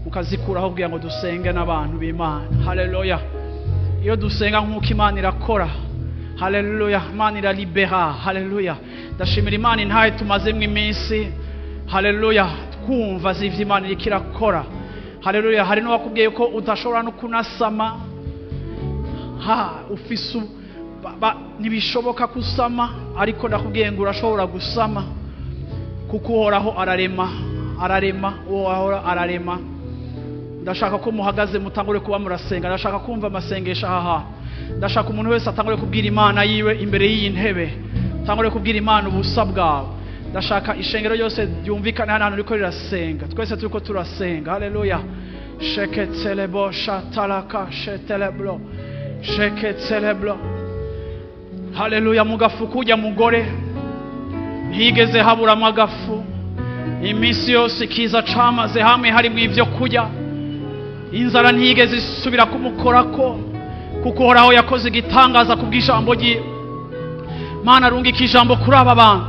mukazikuraho kugira ngo dusenge n'abantu b'Imana. Haleluya. Iyo dusenga nk'uko Imana irakora. Haleluya. Imana iralibera. Haleluya. Ndashimira Imana intaye tumazemwo iminsi. Haleluya. Twumva zivyo Imana iriko irakora. Haleluya. Hari n'uwakubwiye ko udashobora no kunasama. Ha, ufise ntibishoboka kusama, ariko ndakubwiye ngo urashobora gusama, kuko Uhoraho ararema, ararema, Uhoraho ararema. Ndashaka ko muhagaze mutangure kuba murasenga. Ndashaka kumva amasengesho aha. Ndashaka umuntu wese atangure kubwira Imana yiwe imbere y'iyi ntebe. Tangure kubwira Imana ubusa bwawe. Ndashaka ishengero yose ryumvikane hano hantu riko rirasenga. Twese turiko turasenga. Haleluya. Sheketelebo shatalaka sheteleblo. Sheketeleblo. Haleluya. Mugafu kujya mugore ntiyigeze haburamo agafu. Iminsi yose ikiza camaze hamwe harimo ivyo kurya. Inzara ntiyigeze isubira kumukorako, kuko Uhoraho yakoze igitangaza kubw'ijambo ryiwe. Mana arungika ijambo kuri aba bantu.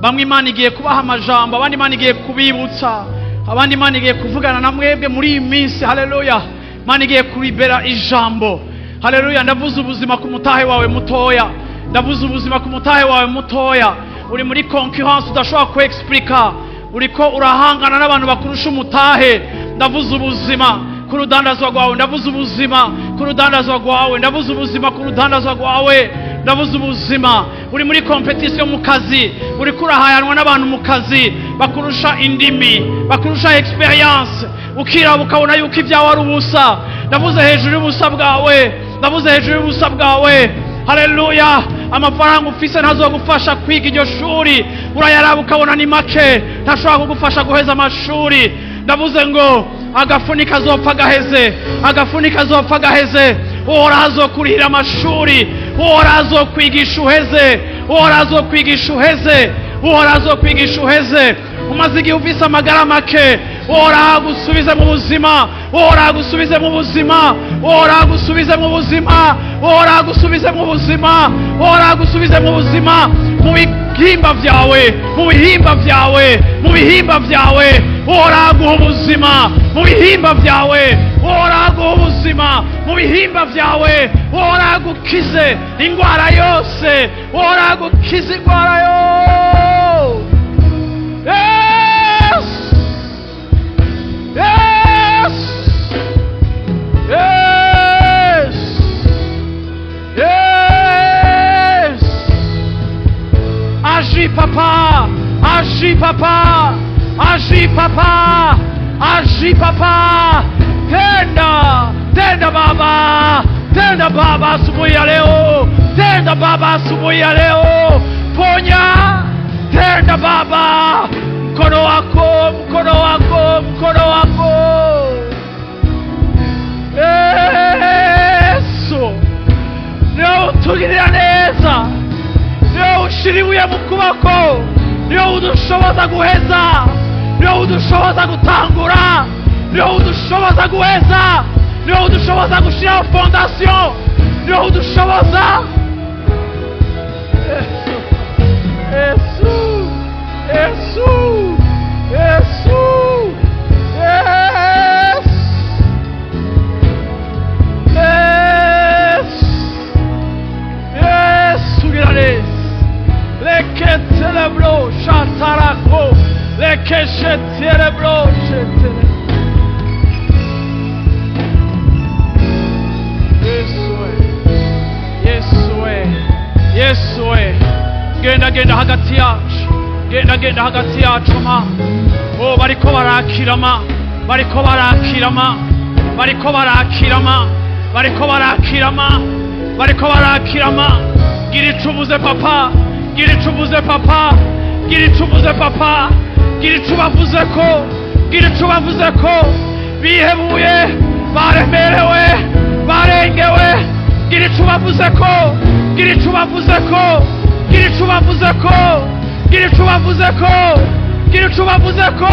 Bamwe Imana igiye kubaha amajambo, abandi Imana igiye kubibutsa, abandi Imana igiye kuvugana na mwebwe muri iyi minsi. Haleluya. Imana igiye kuribera ijambo. Haleluya. Ndavuze ubuzima ku mutahe wawe mutoya. Ndavuze ubuzima ku mutahe wawe mutoya. Uri muri concurrence udashobora kuexplica. Uriko urahangana n'abantu bakurusha umutahe. Ndavuze ubuzima ku rudandazwa rwawe. Ndavuze ubuzima ku rudandazwa rwawe. Ndavuze ubuzima ku rudandazwa rwawe. Ndavuze ubuzima. Uri muri competition mu kazi, uriko urahayanwa n'abantu mu kazi bakurusha indimi, bakurusha experience, ukiraba ukabona yuko ibyawe ari ubusa. Ndavuze hejuru y'ubusa bwawe. Ndavuze hejuru y'ubusa bwawe. Haleluya. Amafaranga ufise ntazogufasha kwiga iryo shuri, urayaraba ukabona ni make, ntashobora kugufasha guheza amashuri. Ndavuze ngo agafuni kazopfa gaheze, agafuni kazopfa gaheze. Uhoraho azokurihira amashuri, Uhoraho azokwigisha uheze, Uhoraho azokwigisha uheze, Uhoraho azokwigisha uheze. Umaze igihe ufise amagara make, Uhoraho agusubize mu buzima, Uhoraho agusubize mu buzima, Uhoraho agusubize mu buzima, Uhoraho agusubize mu buzima, Uhoraho agusubize mu buzima, mu bihimba vyawe, mu bihimba vyawe, mu bihimba vyawe. Uhoraho aguha ubuzima mu bihimba vyawe. Uhoraho aguha ubuzima mu bihimba vyawe. Uhoraho agukize ingwara yose. Uhoraho agukize ingwara yose. Yes! Yes! Yes! Yes! Agis papa! Agis papa! Agis papa! Agis papa! Tenda! Tenda baba! Tenda baba asubuhi ya leo! Tenda baba asubuhi ya leo! Ponya! Tenda baba! Mkono wako, mkono wako, mkono wako! Yesu! Leo tugirira neza! udushoboza guheza, ni wowe udushoboza gutangura, ni wowe udushoboza guheza, ni wowe udushoboza gushyiraho fondasiyo, ni wowe udushoboza. Yesu, Yesu, Yesu, Yesu, Yesu, Yesu, gira neza. Leketelebro shatarako, lekeshetelebro shetele. Yesu, Yesu, Yesu, genda genda hagati yacu, genda genda hagati yacu ma. Oh, bariko barakira ma, bariko barakira ma, bariko barakira ma, bariko barakira ma, bariko barakira ma. Gira ico uvuze papa, gira ico uvuze papa, gira ico uvuze papa, gira ico bavuze ko, gira ico bavuze ko bihebuye, baremerewe, barengewe. Gira ico bavuze ko, gira ico bavuze ko, gira ico bavuze ko, gira ico bavuze ko, gira ico bavuze ko.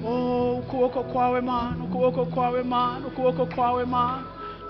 Oh, ukuboko kwawe Mana, ukuboko kwawe Mana, ukuboko kwawe Mana,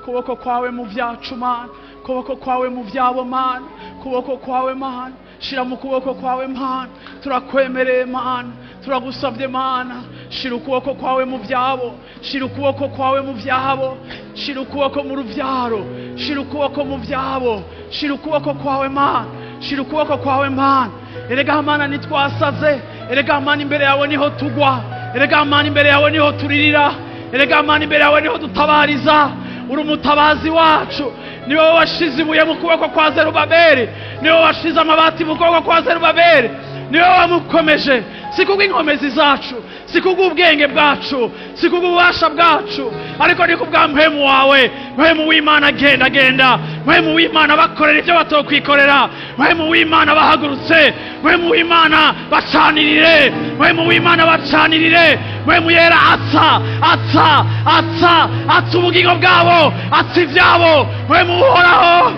ukuboko kwawe mu vyacu Mana, ukuboko kwawe mu vyabo Mana, ukuboko kwawe Mana, shira mu kuboko kwawe Mana, turakwemereye Mana, turagusabye Mana, shira ukuboko kwawe mu vyabo, shira ukuboko kwawe mu vyabo, shira ukuboko mu ruvyaro, shira ukuboko mu vyabo, shira ukuboko kwawe Mana, shira ukuboko kwawe Mana. Erega Mana nitwasaze, erega Mana imbere yawe niho tugwa, erega Mana imbere yawe niho turirira, erega Mana imbere yawe niho dutabariza. Uri umutabazi wacu, ni wowe washize ibuye mu kuboko kwa Zerubabeli, ni wowe washize amabati mu kuboko kwa Zerubabeli, ni wowe wamukomeje. Si kubw'inkomezi zacu, si kubw'ubwenge bwacu, si kubw'ububasha bwacu, ariko ni kubwa mpemu wawe. Mpemu w'Imana genda genda, mpemu w'Imana bakorera ibyo batokwikorera, mpemu w'Imana bahagurutse, mpemu w'Imana bacanirire, mpemu w'Imana bacanirire, mpemu yera atsa atsa atsa atsa ubugingo bwabo, atsa ibyabo, mpemu uhoraho.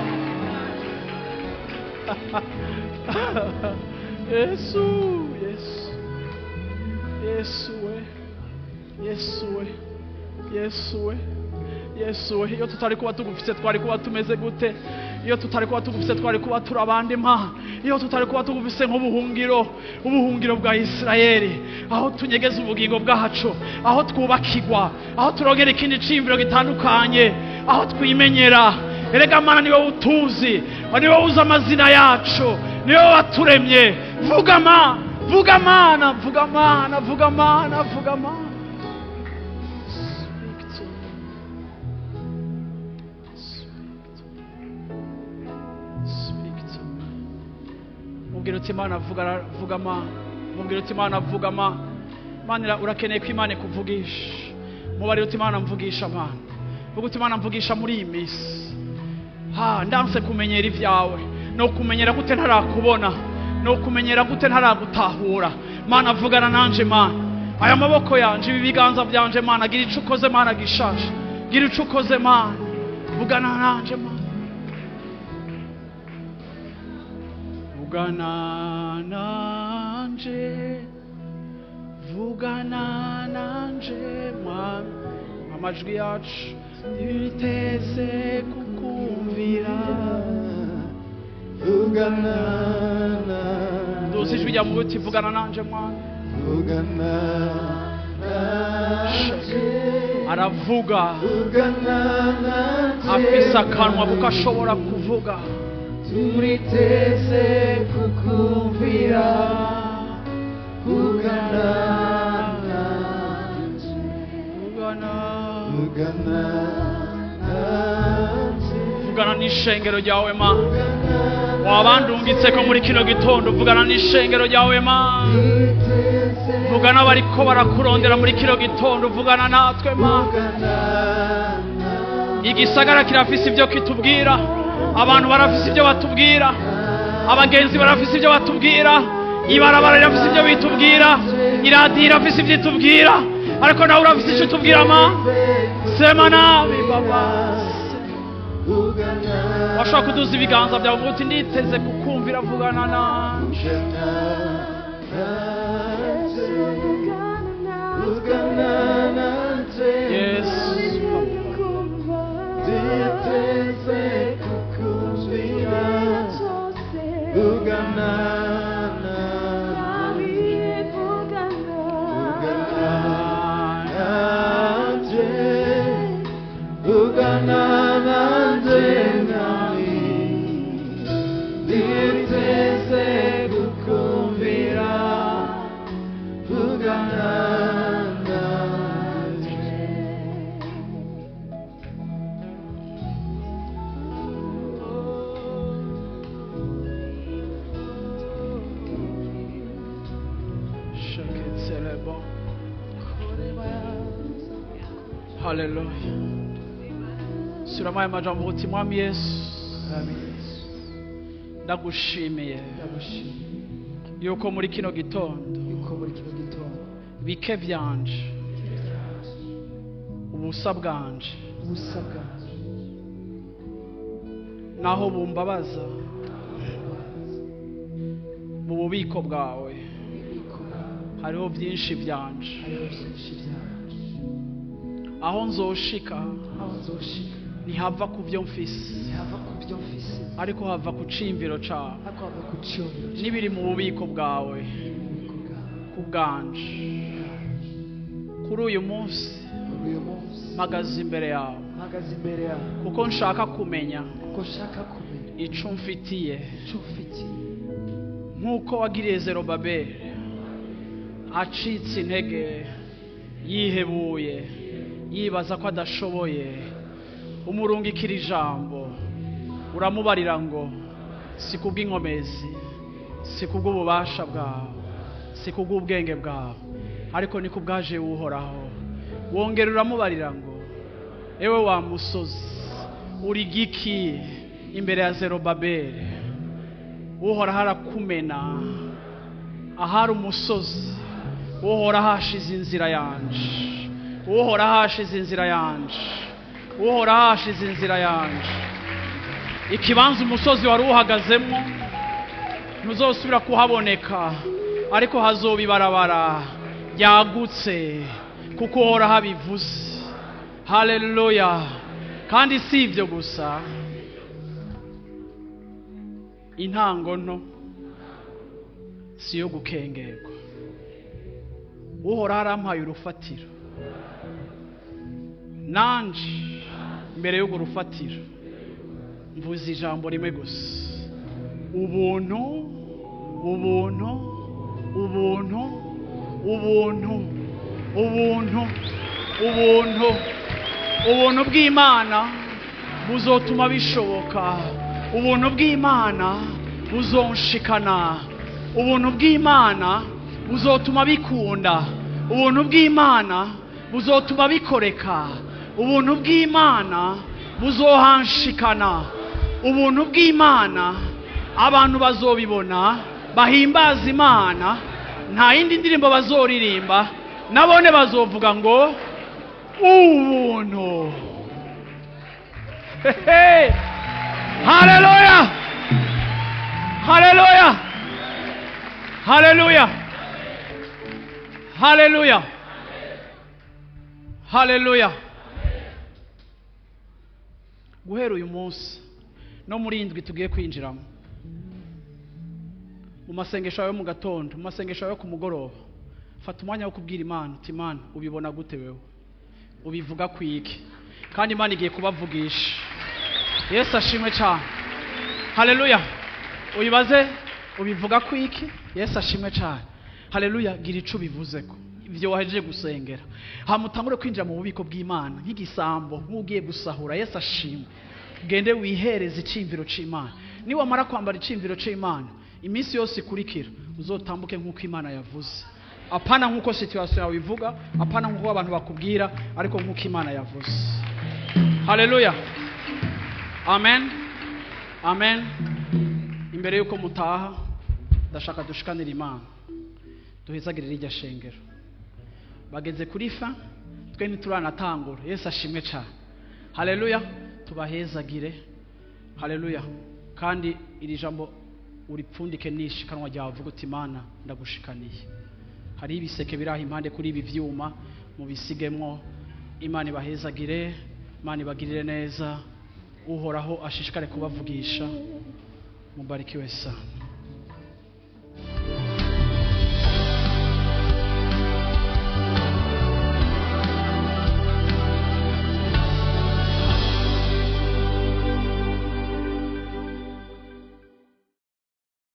Yesu, Yesu, Yesu, Yesu, Yesu, Yesu. Iyo tutari kuba tugufise twari kuba tumeze gute? Iyo tutari kuba tugufise twari kuba turi abandi ma. Iyo tutari kuba tugufise nk'ubuhungiro, ubuhungiro bwa Isirayeli, aho tunyegeza ubugingo bwacu, aho twubakirwa, aho turogera ikindi cimviro gitandukanye, aho twimenyera. Erega Mana ni wowe utuzi, ni wowe uzi amazina yacu, ni wowe waturemye. Vuga ma, vuga Mana, vuga Mana, vuga Mana, vuga Mana. Speak to me. Speak to me. Speak to me. Mubwira uti Mana vuga, vuga Mana. Mubwira uti Mana vuga Mana. Mana urakeneye ko Imana ikuvugisha. Mubarira uti Mana mvugisha Mana. Vuga uti Mana mvugisha muri iyi minsi. Ha, ndanse kumenyera ibyawe. No kumenyera gute ntarakubona, no kumenyera gute ntaragutahura. Mana vugana nanje Mana. Aya maboko yanje, ibi biganza byanje Mana, gira ico ukoze Mana gishasha, gira ico ukoze Mana, vugana nanje Mana. Vugana nanje, vugana nanje Mana. Amajwi yacu twiteze kukumvira. Vugana nanje, Duzi ijwi rya muti, vugana nanje Mwana. Vugana nanje, Aravuga, vugana nanje, afise akanwa kuko ashobora kuvuga. Turiteze kukumvira. Vugana nanje, Vugana, vugana nanje, vugana n'ishengero ryawe Mana. Wabandungitse ko muri kino gitondo, vugana n'ishengero ryawe Mana, vugana bariko barakurondera muri kino gitondo, vugana natwe Mana. Igisagara kirafise ibyo kitubwira, abantu barafise ibyo batubwira, abagenzi barafise ibyo batubwira, ibarabara rirafise ibyo bitubwira, iradiyo irafise ibyo itubwira, ariko nawe urafise icyo utubwira ma. Sema nabi Baba. Washobora kuduza ibiganza byawe uvuga uti nditeze kukumvira, vugana nanje. Yesu. Haleluya. Surama amajambo uti Mwami Yesu, ndagushimiye yuko muri kino gitondo bike byanje, ubusa bwanje, naho bumbabaza, mu bubiko bwawe hariho byinshi byanje. Aho nzoshika ntihava ku byo mfise, ariko hava ku ciyumviro cawe n'ibiri mu bubiko bwawe ku bwanje. Kuri uyu munsi mpagaze imbere yawe kuko nshaka kumenya ico mfitiye, nk'uko wagiriye Zerubabeli acitse intege, yihebuye, yibaza ko adashoboye, umurungikira ijambo uramubarira ngo si kubw'inkomezi, si kubw'ububasha bwawe, si kubw'ubwenge bwawe, ariko ni kubwaje Uhoraho. Wongera uramubarira ngo ewe wa musozi uri giki imbere ya Zerubabeli, Uhoraho arakumena. Ahari umusozi Uhoraho hashize inzira yanje, Uhoraho hashize inzira yanje, Uhoraho hashize inzira yanje. Ikibanza umusozi wari uhagazemo ntuzosubira kuhaboneka, ariko hazoba ibarabara ryagutse kuko Uhoraho abivuze. Haleluya. Kandi si ibyo gusa, intango nto si yo gukengerwa. Uhoraho arampaye urufatiro, nanje mbere y'urwo rufatiro mvuze ijambo rimwe gusa: ubuntu, ubuntu, ubuntu, ubuntu, ubuntu, ubuntu. Ubuntu bw'Imana buzotuma bishoboka, ubuntu bw'Imana buzonshikana, ubuntu bw'Imana buzotuma bikunda, ubuntu bw'Imana buzotuma bikoreka, ubuntu bw'Imana buzohanshikana, ubuntu bw'Imana abantu bazobibona bahimbaza Imana. Nta yindi ndirimbo bazoririmba, nabone bazovuga ngo ubuntu. Hey, haleluya, haleluya, haleluya, haleluya, haleluya. Guhera uyu munsi no muri indwi tugiye kwinjiramo, mu masengesho yawe mu gatondo, mu masengesho yawe ku mugoroba, fata umwanya wo kubwira Imana uti Imana ubibona gute wewe, ubivuga kwiki? Kandi Imana igiye kubavugisha. Yesu ashimwe cyane. Haleluya. Uyibaze ubivuga kwiki? Yesu ashimwe cyane. Haleluya. Gira ico bivuzeko ivyo wahejeje gusengera, hamutangure kwinjira mu bubiko bw'Imana nk'igisambo, nk'ugiye gusahura. Yesu ashimwe. Ugende wihereze iciyumviro c'Imana. Niwamara kwambara iciyumviro c'Imana, iminsi yose ikurikira uzotambuke nk'uko Imana yavuze, apana nk'uko situation yawe ivuga, apana nk'uko abantu bakubwira, ariko nk'uko Imana yavuze. Haleluya, amen, amen. Imbere y'uko mutaha, ndashaka dushikanira Imana, duhezagirire irya shengero. Bageze kuri fa, twe ntituranatangura. Yesu ashimwe cyane. Haleluya, tubahezagire. Haleluya. Kandi iri jambo uripfundike n'ishikanwa ryawe, uvuga uti: "Imana, ndagushikaniye." Hariho ibiseke biri aho impande kuri ibi vyuma, mubisigemwo. Imana ibahezagire, Imana ibagirire neza, Uhoraho ashishikare kubavugisha. Mubarikiwe sana.